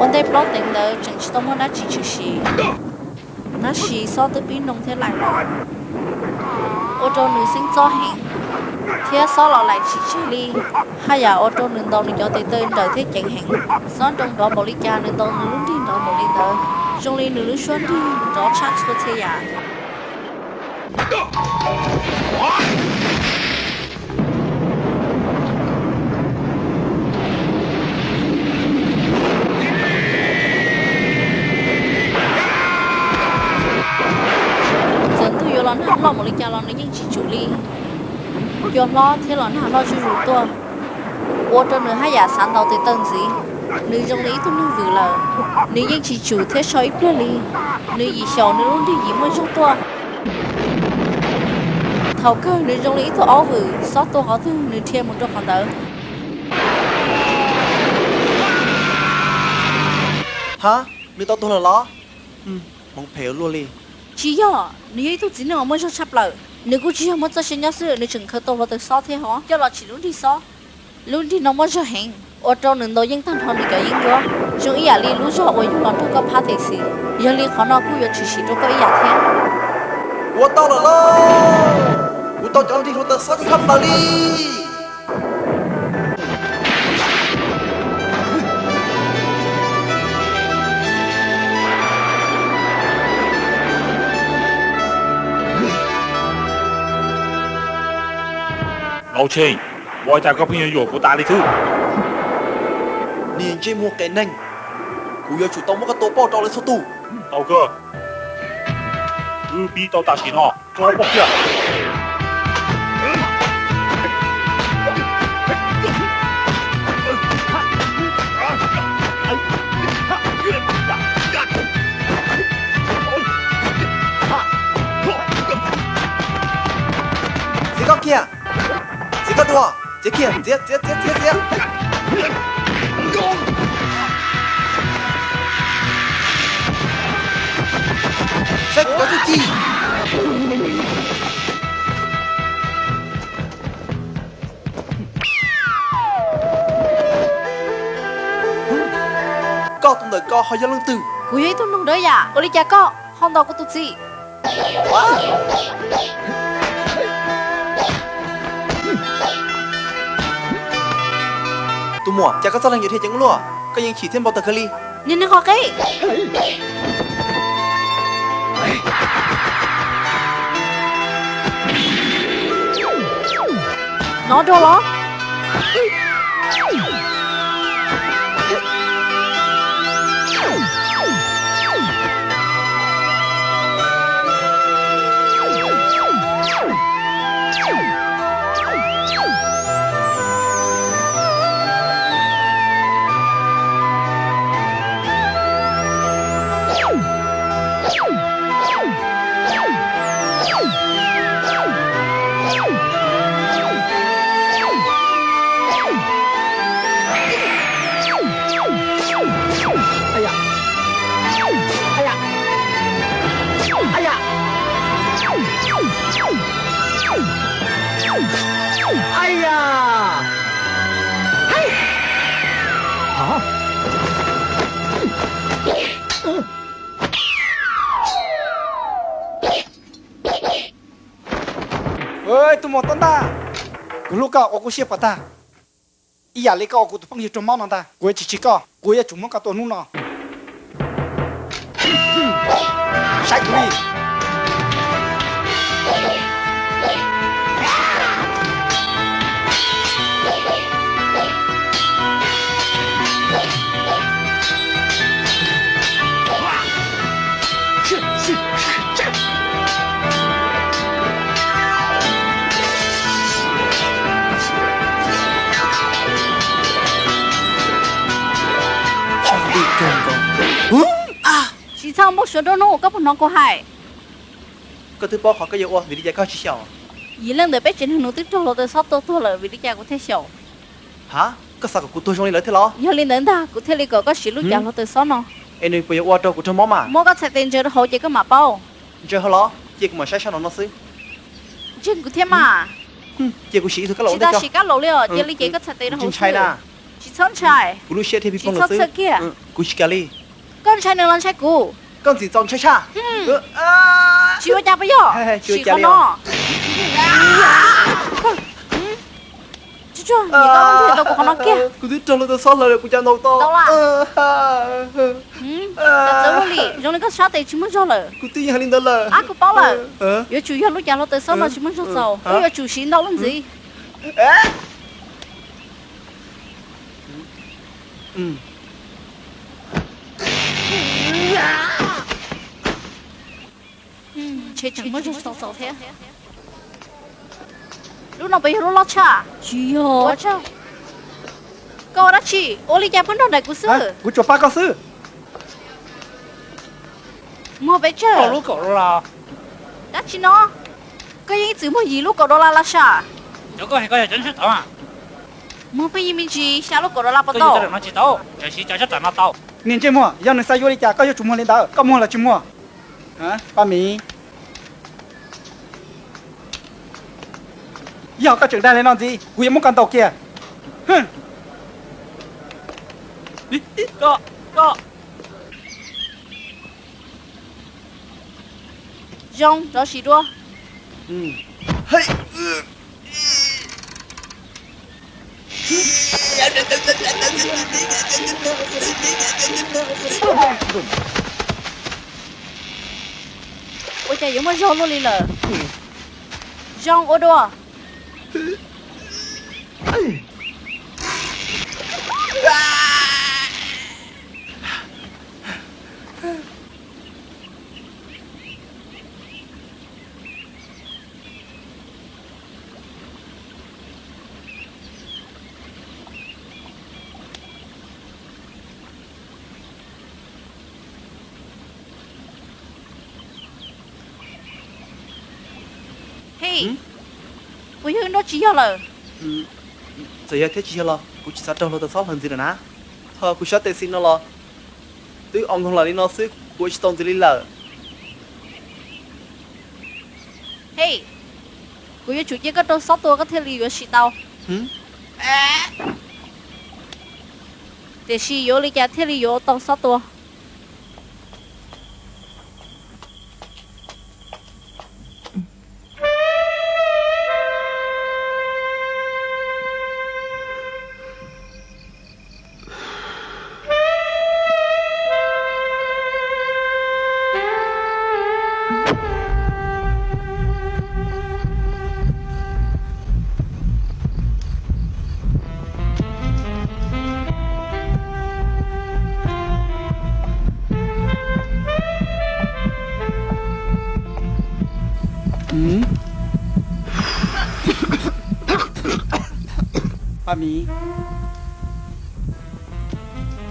Ua ntej plaub teev ntawd tseem tsis tau muaj dab tsi tshwm sim, tab sis xob twb pib noo thiab laim los, ua rau nws xeeb txob heev, thiab xob los laim tsis tseg li. Haj yam ua rau nws ntaus nws cov tes taw nrawm thiab ceev heev. Xob nroo nrov npaum li cas nws ntaus nws lub nrig nrov npaum li ntawd, zoo li nws lub suab nrig nrov tshaj txhua txhia yam. Txawm ntuj yuav los nag loj npaum li cas los nws yeej tsis tsum li. Cua hlob thiab los nag loj zuj zus tuaj, ua rau nws haj yam xav ntaus tes taw ntxiv. Nws zoo li ib tug neeg vwm lawm, nws yeej tsis tsum thiab so ib pliag li. Nws yim xyaum nws lub nrig yim muaj zog tuaj. Thaum kawg nws zoo li ib tug aub vwm, xob tuaj qhov twg nws dhia mus rau qhov ntawd. Ha, nws tau tuag lawm los? Hmoov phem ua luaj li. Tsis yog, nws yog ib tug txiv neej uas muaj zog tshaj plaws. Nws kuj tsis yog muaj txoj sia nyob xwb, nws tseem khaws tau hluav taws xob thiab ho coj los tsim lub nrig xob. Lub nrig no muaj zog heev, ua rau nws ntaus yeej tag nrho nws cov yeeb ncuab, zoo ib yam li lub zog uas yug los nrog koj phab tes xis. Yog li qhov no kuj yuav tshwm sim rau koj ib yam thiab. Ua tau lawm lauj! Kuv tau cov nrig hluav taws xob tshaj plaws li. Laus Tsheej, ua cas koj pheej yuav yuam kuv tas li xwb? Niag ntsej muag qias neeg, kuv yuav tsum tau muab koj tua pauj rau lawv txhua tus. Tau kawg, wb pib tau tam sim no, tso pauj kiag. Txiav koj kiag, txiav koj dua, txiav kiag, txiav, txiav, txiav, txiav, txiav. Saib kuv cov txuj ci. Koj tus ntawm ko ho yog leej twg? Kuv yog ib tug noog dawb yam, ua li cas koj ho ntaus kuv tus txiv? Tus muam, cas koj txoj leeg yuav dhia ceev ua luaj, koj yeej chim thiab npau taws kawg li. Niag neeg qhov qeb, hnov dua los? Ai ya! Hais! Hov! Tus muam tub ntag, kuv hlub koj ua kuv siab pom tag, ib yam li koj ua kuv tus phooj ywg raug mob no ntag. Kuv yuav tsis tseg koj, kuv yuav tsum muab koj tua hnub no. Saib kuv li. Tsis txhob npau suav nruab hnub, koj puas hnov kuv hais? Koj twb paub qhov koj yuav ua, vim li cas koj tsis xyaum? Yim leej ntawm peb tsev neeg nus twb raug hluav taws xob tua tuag lawm, vim li cas kuv thiaj xyaum? Ha, koj xav kom kuv tuag zoo li lawv thiab los? Yog li ntawd ntag, kuv thiaj li kom koj siv lub cas hluav taws xob no. Es nws puas yuav ua rau kuv raug mob mas? Muab koj txhais tes ntsaws rau hauv ces koj mam paub. Ntsaws hauv los? Cia kuv mam saib sab no no xwb. Ntseeg kuv thiab mas. Cia kuv siv ib tug kab laus. Tsis tau siv kab laus li os, cia li ces koj txhais tes rau hauv xwb. Tsis txhob ntshai. Kuv lub siab thiaj pib poob lawm xwb. Txhob txhawj kiag. Kuv tsis kam li. Koj ntshai nws los ntshai kuv? Koj ntxim txaus ntshai tshaj. Tsis ua cas puas yog? Siv qhov no. Tsuag tsuag, niam koj nthe tau kuv qhov no kiag. Kuv twb raug hluav taws xob hlawv lawm, kuv cas ntaus tau. Tau lawm. Txawv luaj li, zoo li koj sab tes tsis muaj zog lawm. Kuv twb yeej hais li ntawd lawm. Ab, kuv paub lawm. Yuav tsum yog lub cas hluav taws xob no tsis muaj zog txaus, koj yuav tsum siv ntau lub ntxiv. Ntshe tseem muaj zog txaus txaus thiab. Lub no puas yog lub loj tshaj? Tsis yog. Koj ua dab tsi? Ua li cas pheej nrog nraim kuv xwb? Kuv tsuas pab koj xwb. Muag pes tsawg? Dab tsi no? Koj yeej ib txwm muag yim lub kaum dollar los sav? Cov koj hais koj yog cov ntshai tawv. Muag pheej yig me ntsis xya lub kaum dollar puas tau? Tsis tau, tsuas siv cov sab tam no tau. Niag ntsej muag, yog nws xav yuav li cas koj yuav tsum muag li ntawd, koj muag los tsis muag? Paj Miv, yog koj tseem dag li no ntxiv, kuv yuav muab koj ntaus kiag. Zoo, rov sim dua. Ua cas yuav muaj zog luaj li lawm? Zoo, ua dua. Hej, puas yog wb nrab tsis yog lawm? Txawm yog thiab tsis yog los kuv tsis xav raug hluav taws xob hlawv ntxiv lawm na. Ho kuv sab tes xis no los twb o nkoog lawm li no xwb, kuv ua tsis tau ntxiv li lawm. Hej, kuv yuav tsum cia koj raug xob tua koj thiaj li yuav siv tau. Tiam sis yuav ua li cas thiaj li yuav tau xob tua? Paj Miv,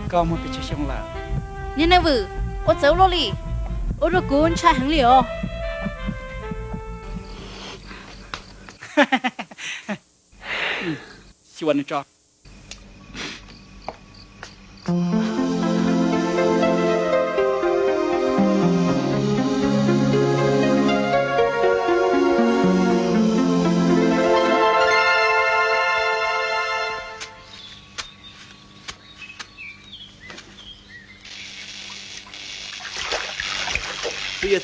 koj muaj pes tsawg xyoo lawm? Niag neeg vwm, ua txawv luaj li, ua rau kuv ntshai heev li os. Xyuas nws tso.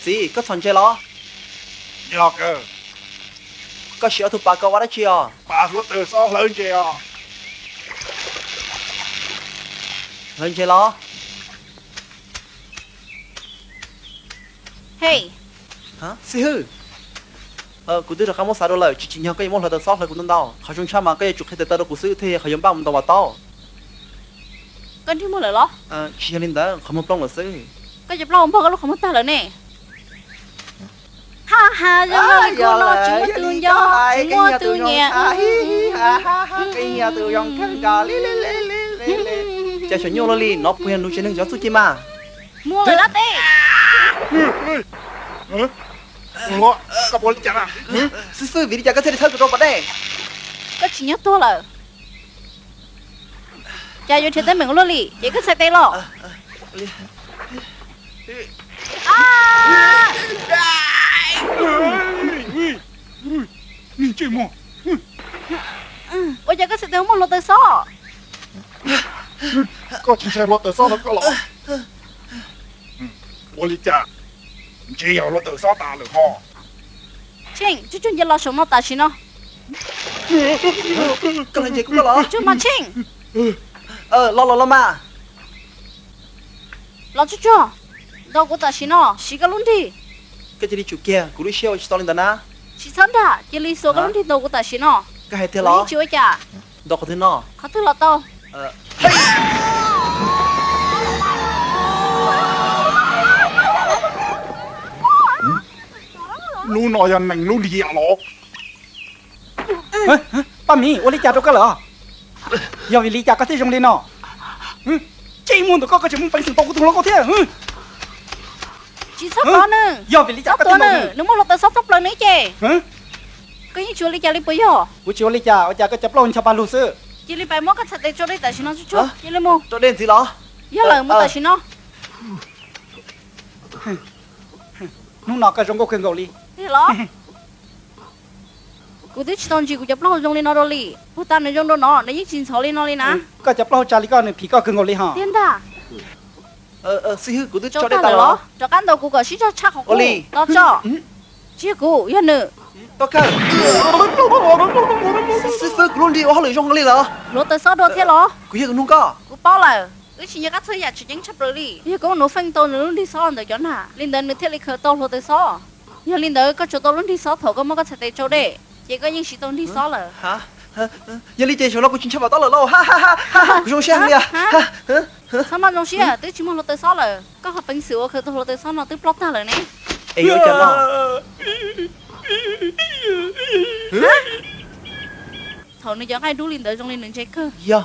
Txiv, koj txhom ntses los? Yog kawg. Koj siv ob tug pas ko ua dab tsi os? Pas hluav taws xob hlawv ntses os. Hlawv ntses los? Hej. Xib hwb, kuv twb rov qab muab xav dua lawm, tsis tsim nyog koj yuav muab hluav taws xob hlawv kuv ntau ntau. Qhov zoo tshaj mas koj yuav tsum qhia tawm tawm rau kuv xwb thiaj yog qhov yuav npaj mus ntaus vaj tau. Koj nrig muag lawm los? Tsis yog li ntawd, qhov muag plooj lawm xwb. Koj cov plaub hau npog koj lub qhov muag tag lawm ne. Ha ha, zoo nkauj li koj no tsis muaj tus nco, tsis muaj tus nyiam. Cas xyov nyuaj luaj li, nov puas yog nus tsev neeg cov txuj ci mas. Muaj lawm lab teb. Xib xwb, vim li cas koj thiaj li thawb kuv rau pas dej? Koj tsim nyog tuag lawm. Cas yuav nrhiav teeb meem luaj li, ces koj txhais tes los. Ua cas koj txhais tes ua muaj hluav taws xob? Koj tsis ntshai hluav taws xob los koj los? Ua li cas, ntshe yog hluav taws xob tas lawm ho. Tsheej, tsuj tsuag nce los saum no tam sim no. Koj los nce kuv koj los. Tsuj mas Tsheej. Los los los mas. Los tsuj tsuag, ntaus kuv tam sim no, siv koj lub nrig. Koj cia li tsum kiag, kuv lub siab ua tsis tau li ntawd na. Tsis txhob nrag, cia li xuas koj lub nrig ntaus kuv tam sim no. Koj hais tiag los? Tsis ua cas. Ntaus qhov twg no? Qhov twg los tau. Lub no yog neeg lub nrig yam los? Paj Mim, ua li cas rau koj lawm? Yog vim li cas koj thiaj zoo li no? Tsis muaj ntawm koj, koj tseem muaj peev xwm tau kuv tus hluas nkauj thiab. Tsis txhob kov nws. Yog vim li cas koj thiaj ntaus nws? Nws muaj hluav taws xob thoob plaws nws ib ce. Koj yeej tsis ua li cas li puas yog? Kuv tsis ua li cas, ua cas koj cov plaub ncho pag lug xwb? Cia li pais muab koj txhais tes rau dej tam sim no tsuj tsuag, cia li mus. Rau dej ntxiv los? Yog lawm, mus tam sim no. Hnub no koj zoo nkauj kawg nkaus li. Tiag los? Kuv twb tsis tau ntsis kuv cov plaub hau zoo li no rau li. Puag ta nws zoo rau no, nws yeej tsis ntxhov li no li na. Koj cov plaub hau tsa li koj, nws phim koj kawg nkaus li ho. Tiag ntag. Xib hwb, kuv twb tso dej tas lawm los? Rov qab ntaus kuv kom sib zog tshaj qhov qub. Los tso. Tsis yog kuv, yog nws. Xib hwb, kuv lub nrig ua hauj lwm zoo li lawm. Hluav taws xob dua thiab los? Kuv yog tus nug koj. Kuv paub lawm, wb tsis nco qab txog yam tseem ceeb tshaj plaws li. Yog koj nuv feej tau nws lub nrig xob ntawm cov nag, li ntawd nws thiaj li khaws tau hluav taws xob. Yog li ntawd koj tsuas tau lub nrig xob thaum koj muab koj txhais tes tsau dej, ces koj yeej siv tau nrig xob lawm. Yog li ces zaum no kuv tsis ntshai pam tob lawm lauj. Kuv zoo siab heev li. Txhob maj zoo siab, twb tsis muaj hluav taws xob lawm. Koj qhov peev xwm uas khaws tau hluav taws xob no twb ploj tag lawm ne. Es yuav ua cas no? Thaum nws cov nqaij dub li ntawd zoo li nws ntse kawg. Yog,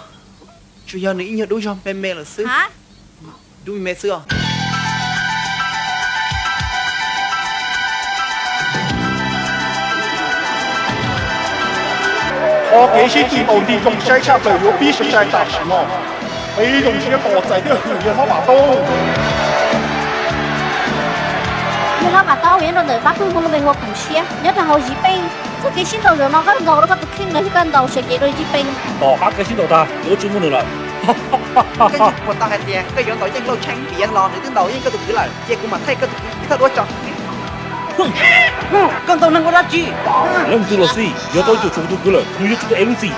tsuas yog nws ib nyuag dub zog me me lawm xwb. Dub me me xwb os. Qhov kev sib tw ntaus nrig zoo saib tshaj plaws yuav pib sai sai tam sim no. Peb zoo siab tos txais thiab hwm yawg hlob Vam Taub. Yawg hlob Vam Taub nyob rau ntawm pab pawg muaj lub npe hu ua Koom Siab nyob rau hauv Zib Peej. Txoj kev sib ntaus zaum no koj ntaus rau koj tus kheej los yog koj ntaus sawv cev rau Zib Peej? Tom qab kev sib ntaus tag, yuav tsis muaj nws lawm. Koj yeej puas tau hais tias koj yuav ntaus yeej Lauj Tsheej, vim yog los nws twb ntaus yeej koj tus kwv lawm, ces kuv mam thaij koj tus kwv ib txoj duab tso. Koj ntaus neeg ua dab tsi? Leej twg los xij, yog tau ib tug tshuav kuv tus kwv lawm, nws yuav tsum tau ev lub txim.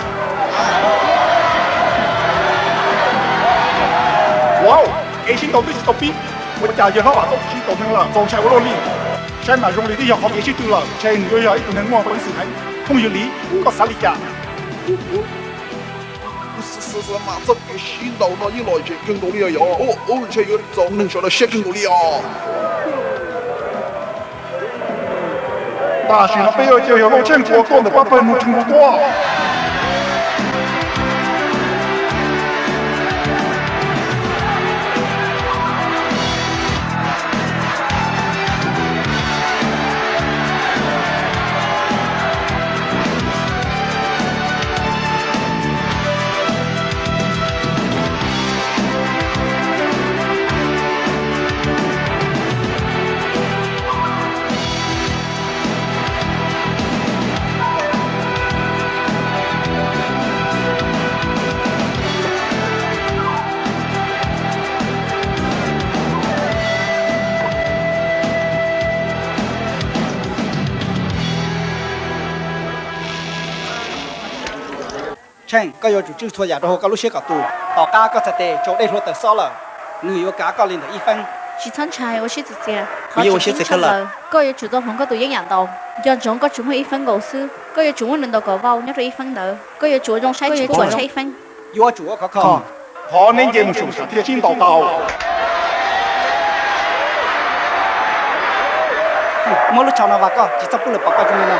Wow, kev sib ntaus twb tsis tau pib, ua cas yawg hlob Vam Taub tsis sib ntaus neeg lawm, txaus ntshai ua luaj li. Saib mas zoo li twb yog qhov kev sib tw lawm, ntshe nws yuav yog ib tug neeg muaj peev xwm heev. Phooj ywg Lis, koj xav li cas? Xav mas txoj kev sib ntaus no yeej lom zem kawg nkaus li os. Ntshe yuav txaus neeg sawv daws siab kawg nkaus li os. Tam sim no peb yuav cia yawg Lauj Tsheej tua tuaj ntawm pab pawg Nuj Tsheej tuaj. Tsheej, koj yuav tsum tswj txhua yam rau hauv koj lub siab kom tu. Tom qab koj txhais tes rau dej hlua tawm xob lawm, nws yuav kav koj li ntawm ib feeb. Tsis txhob ntshai, ua siab txias txias. Qhov tseem ceeb tshaj plaws, koj yuav tsum tau hloov koj tus yeeb yam ntaus. Nco ntsoov koj tsuas muaj ib feeb nkaus xwb, koj yuav tsum muab nws ntaus kom vau nyob rau ib feeb ntawd. Koj yuav tsum ua zoo saib tsis pub tshaib ib feeb. Yuav tsum ua khov kho. Qhov neb nce mus saum thiaj sib ntaus tau. Muab lub tsho no vas koj, tsis txhob pub lawv pom koj zoo li no.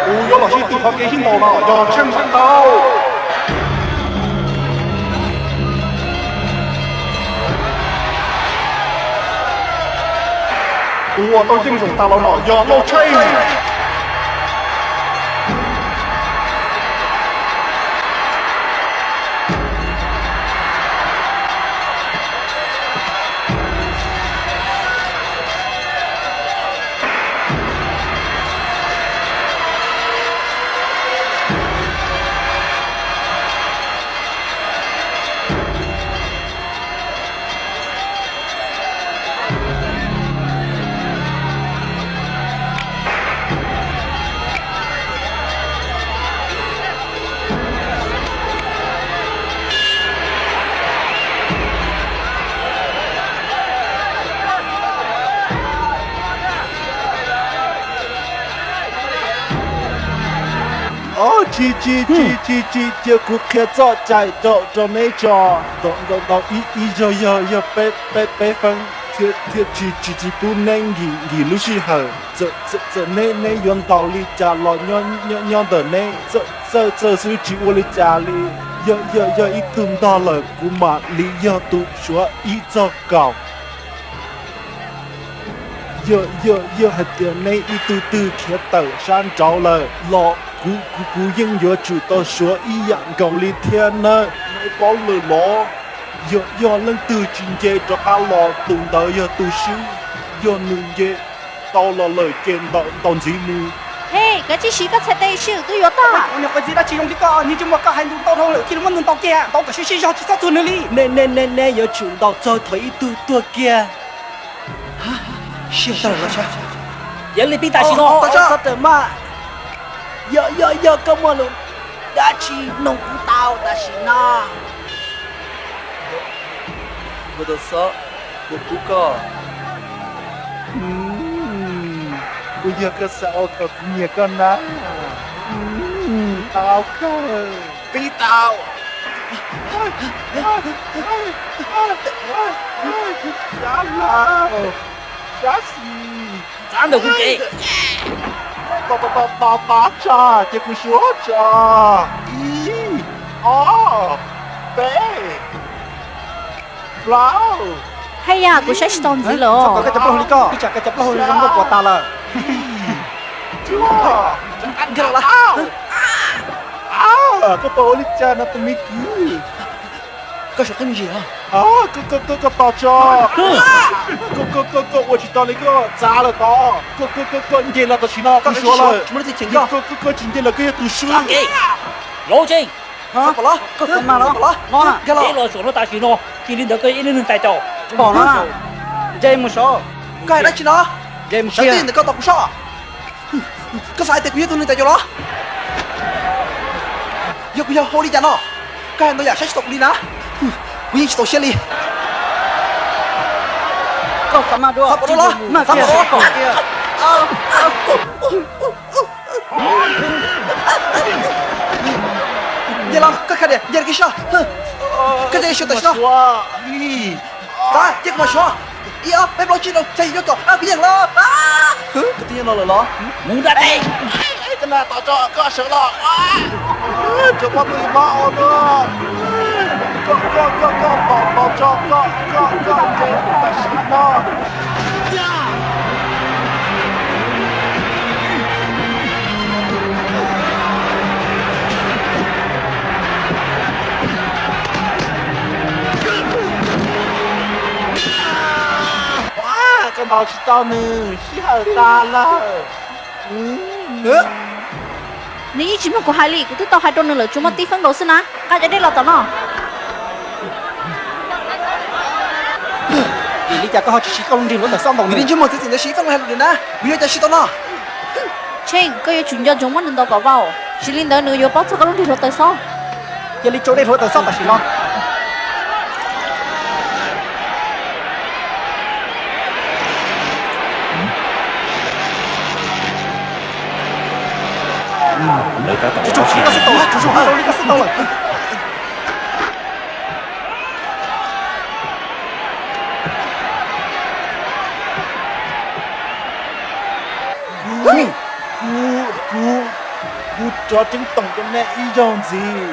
Kuv yuav los sib tw qhov kev sib ntaus no yog Tsheej sib tau. Tus uas tau yeej zaum tas los no yog Lauj Tsheej. Tsis tsis tsis tsis tsis, cia kuv qhia txoj cai rau rau neb tso. Ntaus ntaus ntaus ib ib zaug yog yog peb peb peb feeb thiab thiab tsis tsis tsis pub neb nkim nkim lub sij hawm. Txawm txawm neb neb yuav ntaus li cas los nyob nyob ntawm neb, txawj txawj xwb tsis ua li cas li. Yog yog yog ib tug ntog lawm kuv mam li yog tus suav ib txog kaum. Yog yog yog hais tias neb ib tug twg khiav tawm sab nraud lawm los kuv kuv kuv yeej yuav tsum tau suav ib yam nkaus li thiab nawb. Neb paub lawm los? Yog yog leej twg tsis nce rov qab los tus ntawd yog tus swb, yog nws nce tau los lawm ces ntaus ntxiv mus. Hej, kav tsij siv koj txhais tes, sij hawm twb yuav tag. Ua niam ua txiv dab tsi zoo li koj, niag ntsej muag koj hais ntaus ntau dhau lawm cia li muab nws ntaus kiag, ntaus kom siv sij zog tsis txhob txuag nws li. Nej nej nej nej yuav tsum ntaus txog thaum ib tug tuag kiag. Sij hawm tag lawm los sav. Cia li pib tam sim no. Txhob tawm maj. Yog yog yog koj muaj lus dab tsi nug kuv tau tam sim no. Kuv tau xob, kuv pub koj. Kuv yog koj xav ua kom kuv nyiam koj na. Tau kawg. Pib tau. Sab laug, sab xis. Txav ntawm kuv kev. Tos tos tos tos tso, ces kuv suav tso. Ib, ob, peb, plaub. Haj yam, kuv saib tsis tau ntxiv lawm. Txhob kov koj cov plaub hau li koj, ib tsam koj cov plaub hau zoo nkauj puas tas lawm. Cuaj, koj tau ua li cas no tus me kwv? Koj saum qab me ntsis os. Koj koj koj koj tos tso. Koj koj koj koj ua tsis tau li, koj txav lawm tod. Koj koj koj koj nce los tam sim no kuv suav lawm. Koj koj koj tsis nce los koj yog tus swb. Lauj Tsheej, peb los saum no tam sim no, tsis li ntawd koj yog ib lub neeg tais caus. Pom no, nce mus saud. Koj hais dab tsi no? Sawv tij ntawm koj tos kuv soj. Koj xav hais tias kuv yog tus neeg tais caus los? Yog kuv yog hau li cas no? Koj hais ntau yam saib tsis tau kuv li na. Kuv yeej tsis txaus siab li. Koj xav mas dua, nce los koj kha diam, nce li koj soj. Koj nce xyuas tam sim no. Tab cia kuv mam suav. Ib ob peb plaub tsib rau xya yim cuaj kaum, kuv yeej los. Koj twb yeej los lawm los? Mus nram teb. Koj na, tos tso, koj sawv los. Cov poj twg mob ua luaj. Koj koj koj koj tos tos tso, koj koj koj nce tam sim no. Koj ntaus tsis tau nws, sij hawm tas lawm. Nws yeej tsis mloog kuv hais li, kuv twb tau hais rau nws lawm, tsuas muaj tib feeb nkaus xwb na. Nqa cov dej los tom no. Vim li cas koj ho tsis siv koj lub nrig hluav taws xob ntaus nws? Vim ntsej muag txiv txim ntawd siv feeb hais lus li na, kuv yuav ua cas siv tau no? Tsheej, koj yuav tsum nco ntsoov muab nws ntaus kom vau, tsis li ntawd nws yuav paub txog koj lub nrig hluav taws xob. Cia li tso dej hluav taws xob tam sim no. Koj xub tau lawm, koj xub tau lawm. Kuv, kuv, kuv rov ceeb toom rau nej ib zaug ntxiv,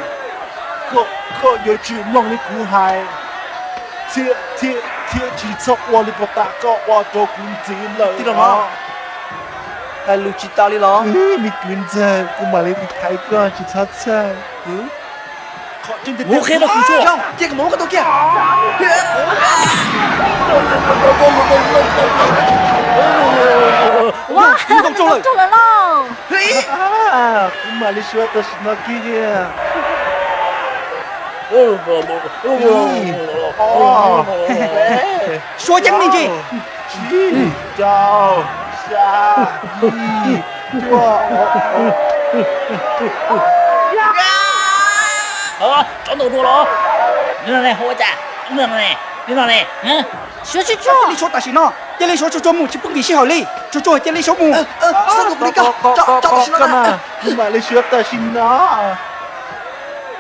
koj yuav tsum mloog li kuv hais, thiab, thiab tsis txhob ua li puag ta koj ua rau kuv ntxiv lawm os. Hais lus tsis tas li los? Me kwv ntxawg, kuv mam li tiv thaiv koj, tsis txhob txhawj. Cia kuv mus muab koj tua kiag. Kuv mam li suav tam sim no kiag. Suav ceeb me ntsis. Tsib, rau, xya, yim, cuaj. Tsob ntoo dua los. Li no ne, hu ua cas? Li no ne, li no ne. Suav tsuag tsuag. Cia li suav tam sim no, cia li suav tsuag tsuag mus, tsis pub nkim sij hawm li. Tsuag tsuag, cia li suav mus. Kuv mam li suav tam sim no.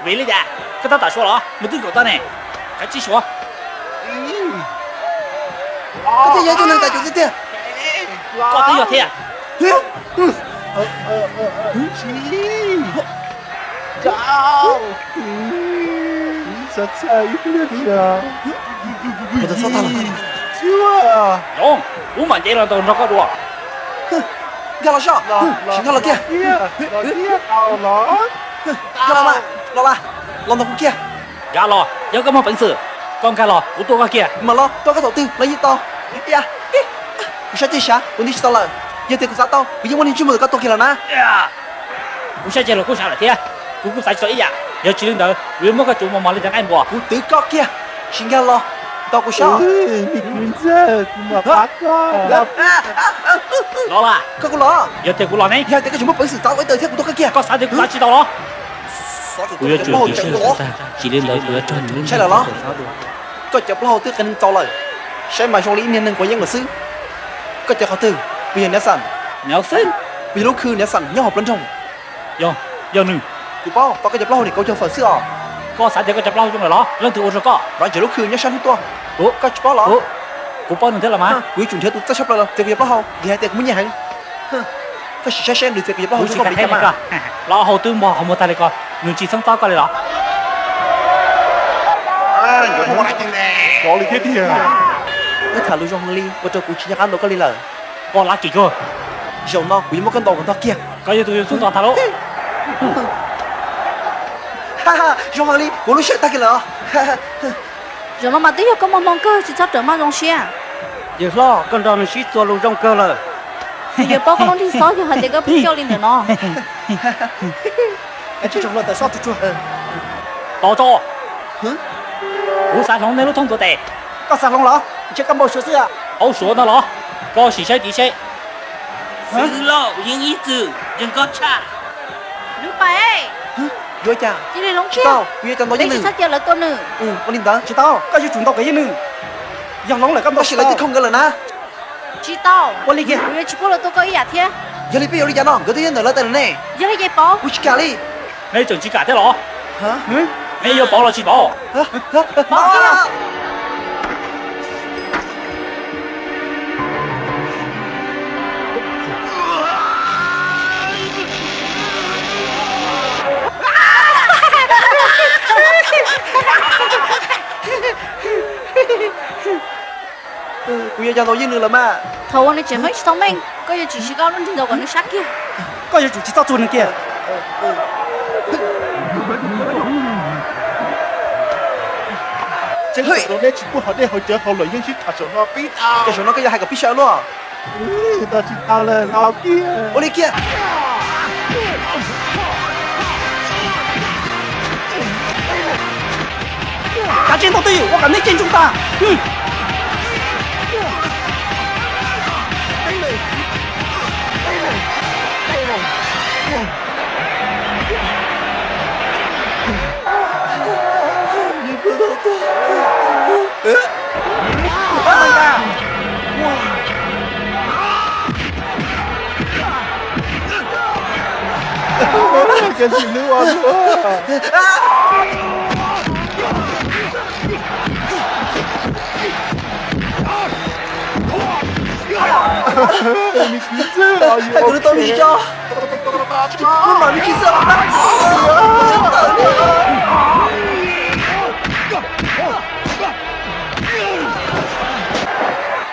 Vim li cas koj tab tom suav los? Nws twb nkaum tau ne. Kav tsij suav. Koj twb yog ib tug neeg tas cuv tiag tiag. Koj twb yog thiab. Txhob txhawj ib pliag. Zoo, kuv mam nce los ntaus nrog koj dua. Nkag los soj, nkag los kiag. Nkag los mas, los mas, los ntaus kuv kiag. Nkag los, yog koj muaj peev xwm, koj nkag los kuv tua koj kiag. Mam los, tua koj thaum twg los yeej tau. Kuv sab ceg sav, kuv nti tsis tau lawm. Yog tias kuv xav tau, kuv yeej muab niag ntsej muag ntawm koj tua kiag los na. Kuv sab ceg los kuj sav lawm thiab, kuv kuj xav tsis tau ib yam. Yog tsis li ntawd, kuv yuav muab koj tsuj mos mos li cov nqaij npuas. Kuv twv koj kiag, sis nkag los, ntaus kuv sab. Me kwv ntxawg, kuv mam pab koj. Los las. Koj kuj los. Yog tias kuv los ne? Yog tias koj tseem muaj peev xwm txav ua ib taw thiab kuv tua koj kiag. Koj xav tias kuv xav tsis tau los? Kuv yuav tsum tiv saib tag, tsis li ntawd kuv yuav raug nws lub nrig hluav taws xob dua. Koj cov plaub hau twb qias neeg txaus lawm, saib mas zoo li ib niag neeg quav yeeb lawm xwb. Koj cov qhov twg? Puas yog niam xam? Niam xeeb, puas yog lub khw niam xam nyob hauv plab nroog? Yog, yog nws. Kuv paub, tos koj cov plaub hau nim kauv caug fawm xwb os. Koj xav tias koj cov plaub hau zoo lawm los? Leej twg ua rau koj? Vajtswv lub khw nyob sab hnub tuaj. Koj tsis paub los? Kuv paub nws thiab los mas. Kuv yuav tsum nrhiav tus txawj tshaj plaws los txiav kuv cov plaub hau, vim hais tias kuv muaj nyiaj heev. Koj sim saib seb nws txiav kuv cov plaub hau zoo nkauj npaum li cas mas. Plaub hau twb npog hauv muag tag li ko, nws tsis xeeb txob koj li los? Koj li thiab tiag. Koj tham lus zoo heev li ua rau kuv tsis nco qab ntaus koj li lawm. Koj lab kim kawg. Zaum no kuv yuav muab koj ntaus kom ntog kiag. Koj yog tus yuav txuj ntaus tag lauj. Zoo heev li, kuv lub siab tag kiag lawm os. Zaum no mas twb yog koj muaj hmoo kawg, tsis txhob rawm maj zoo siab. Yawg hlob, koj nrog nws sib txuas lus zoo kawg lawm. Nws yuav paub koj lub nrig xob yog hais tias koj pheej coj li ntawm no. Tos tso. Kuv xav hloov nej lub thoob tuav tes. Koj xav hloov los? Ntshe koj npau suav xwb. Hauv Suav no los? Koj sim saib tiv seb. Xwb lauj, yeej ib txwm yeej koj tshaj. Nws pais. Yuav cas? Cia li hloov kiag. Kuv yuav cov ntaus yeej nws. Txhob cia lawv tua nws. Ua li ntawd tsis tau, koj yuav tsum ntaus kom yeej nws. Yog hloov lawm koj ntaus sim lawv twb khoom nkawd lawm na. Tsis tau. Ua li kiag, kuv yuav tsis pub lawv tua koj ib yam thiab. Yog li peb yuav ua li cas no? Nkawd twb yeej ntawm lawv tes lawm ne. Yog li ces pauv. Kuv tsis kam li. Nej tseem tsis kam thiab los? Nej yuav pauv los tsis pauv? Pauv kiag. Kuv yuav cov ntaus yeej nws lawm mas. Thaum uas nws tseem hlob tsis tau meej, koj yuav tsum siv koj lub nrig ntaus kom nws sab kiag. Koj yuav tsum tsis txhob txuag nws kiag. Tseeb rau nej tsis pub haus dej haus cawv haus luam yeeb sib tham saum no pib tau. Ces saum no koj yuav hais kom pib sawv luaj. Tsis tau lawm, los kiag. Ua li kiag. Kav tsij ntaus twj ywm, ua kom nej cem ntsoog tas. Hais kom nws tau li tso. Kuv mam li tsis xav los tab.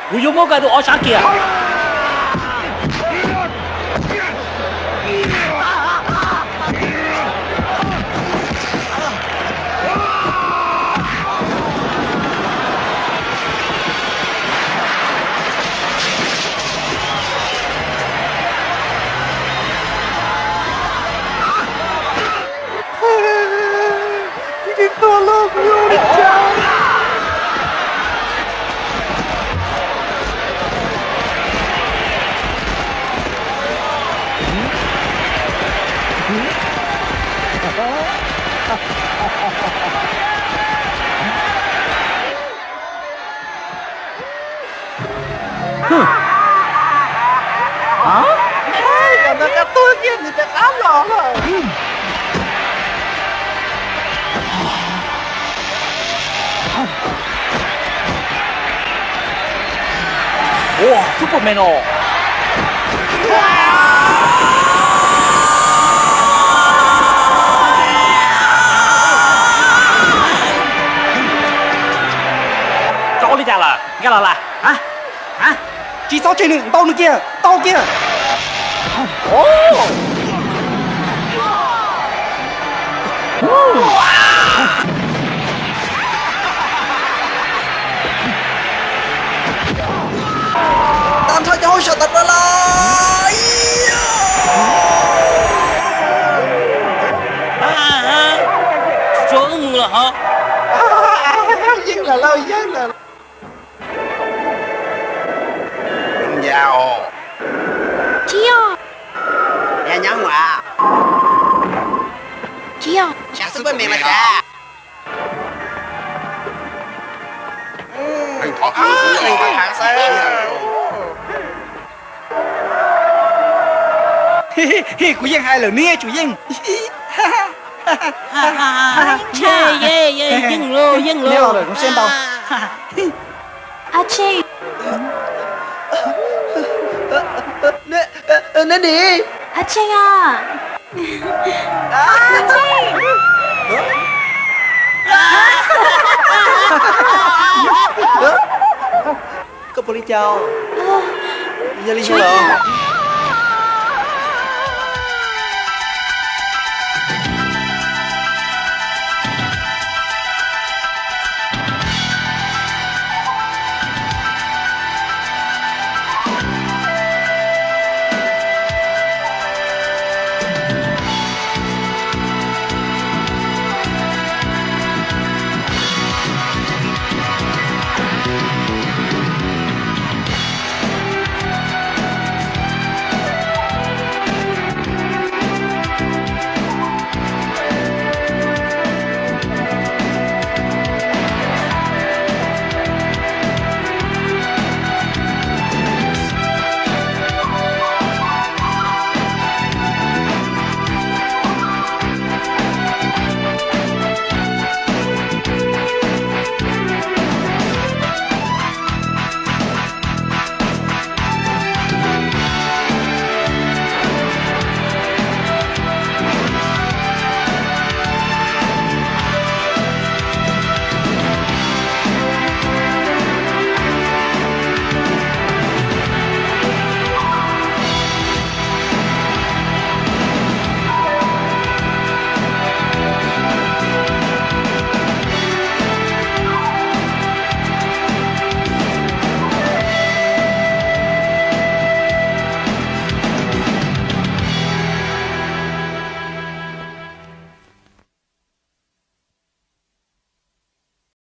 Kuv yuav muab koj tus ob sab kiag. Cov ntawd qab tuag kiag nws rov qab los lawm. Ua, Superman os. Tso li cas lawm, nkag los lawm. Tsis txhob tseg nws, ntaus nws kiag, ntaus kiag. Tag nrho cov hauj sam tawm plaws los. Tsuas wb mus los hov. Yeej lawm lauj, yeej lawm. Tsis yog. Yog nyob mus. Tsis yog. Xyov xwb peb me mas sav. Kuv yeej hais lawm neb tsum yeej. Yeej los, yeej los. Neb los lawm kuv siab ntau. A Tsheej. Neb nim. A Tsheej a. Koj puas li cas? Yog li ntawd los?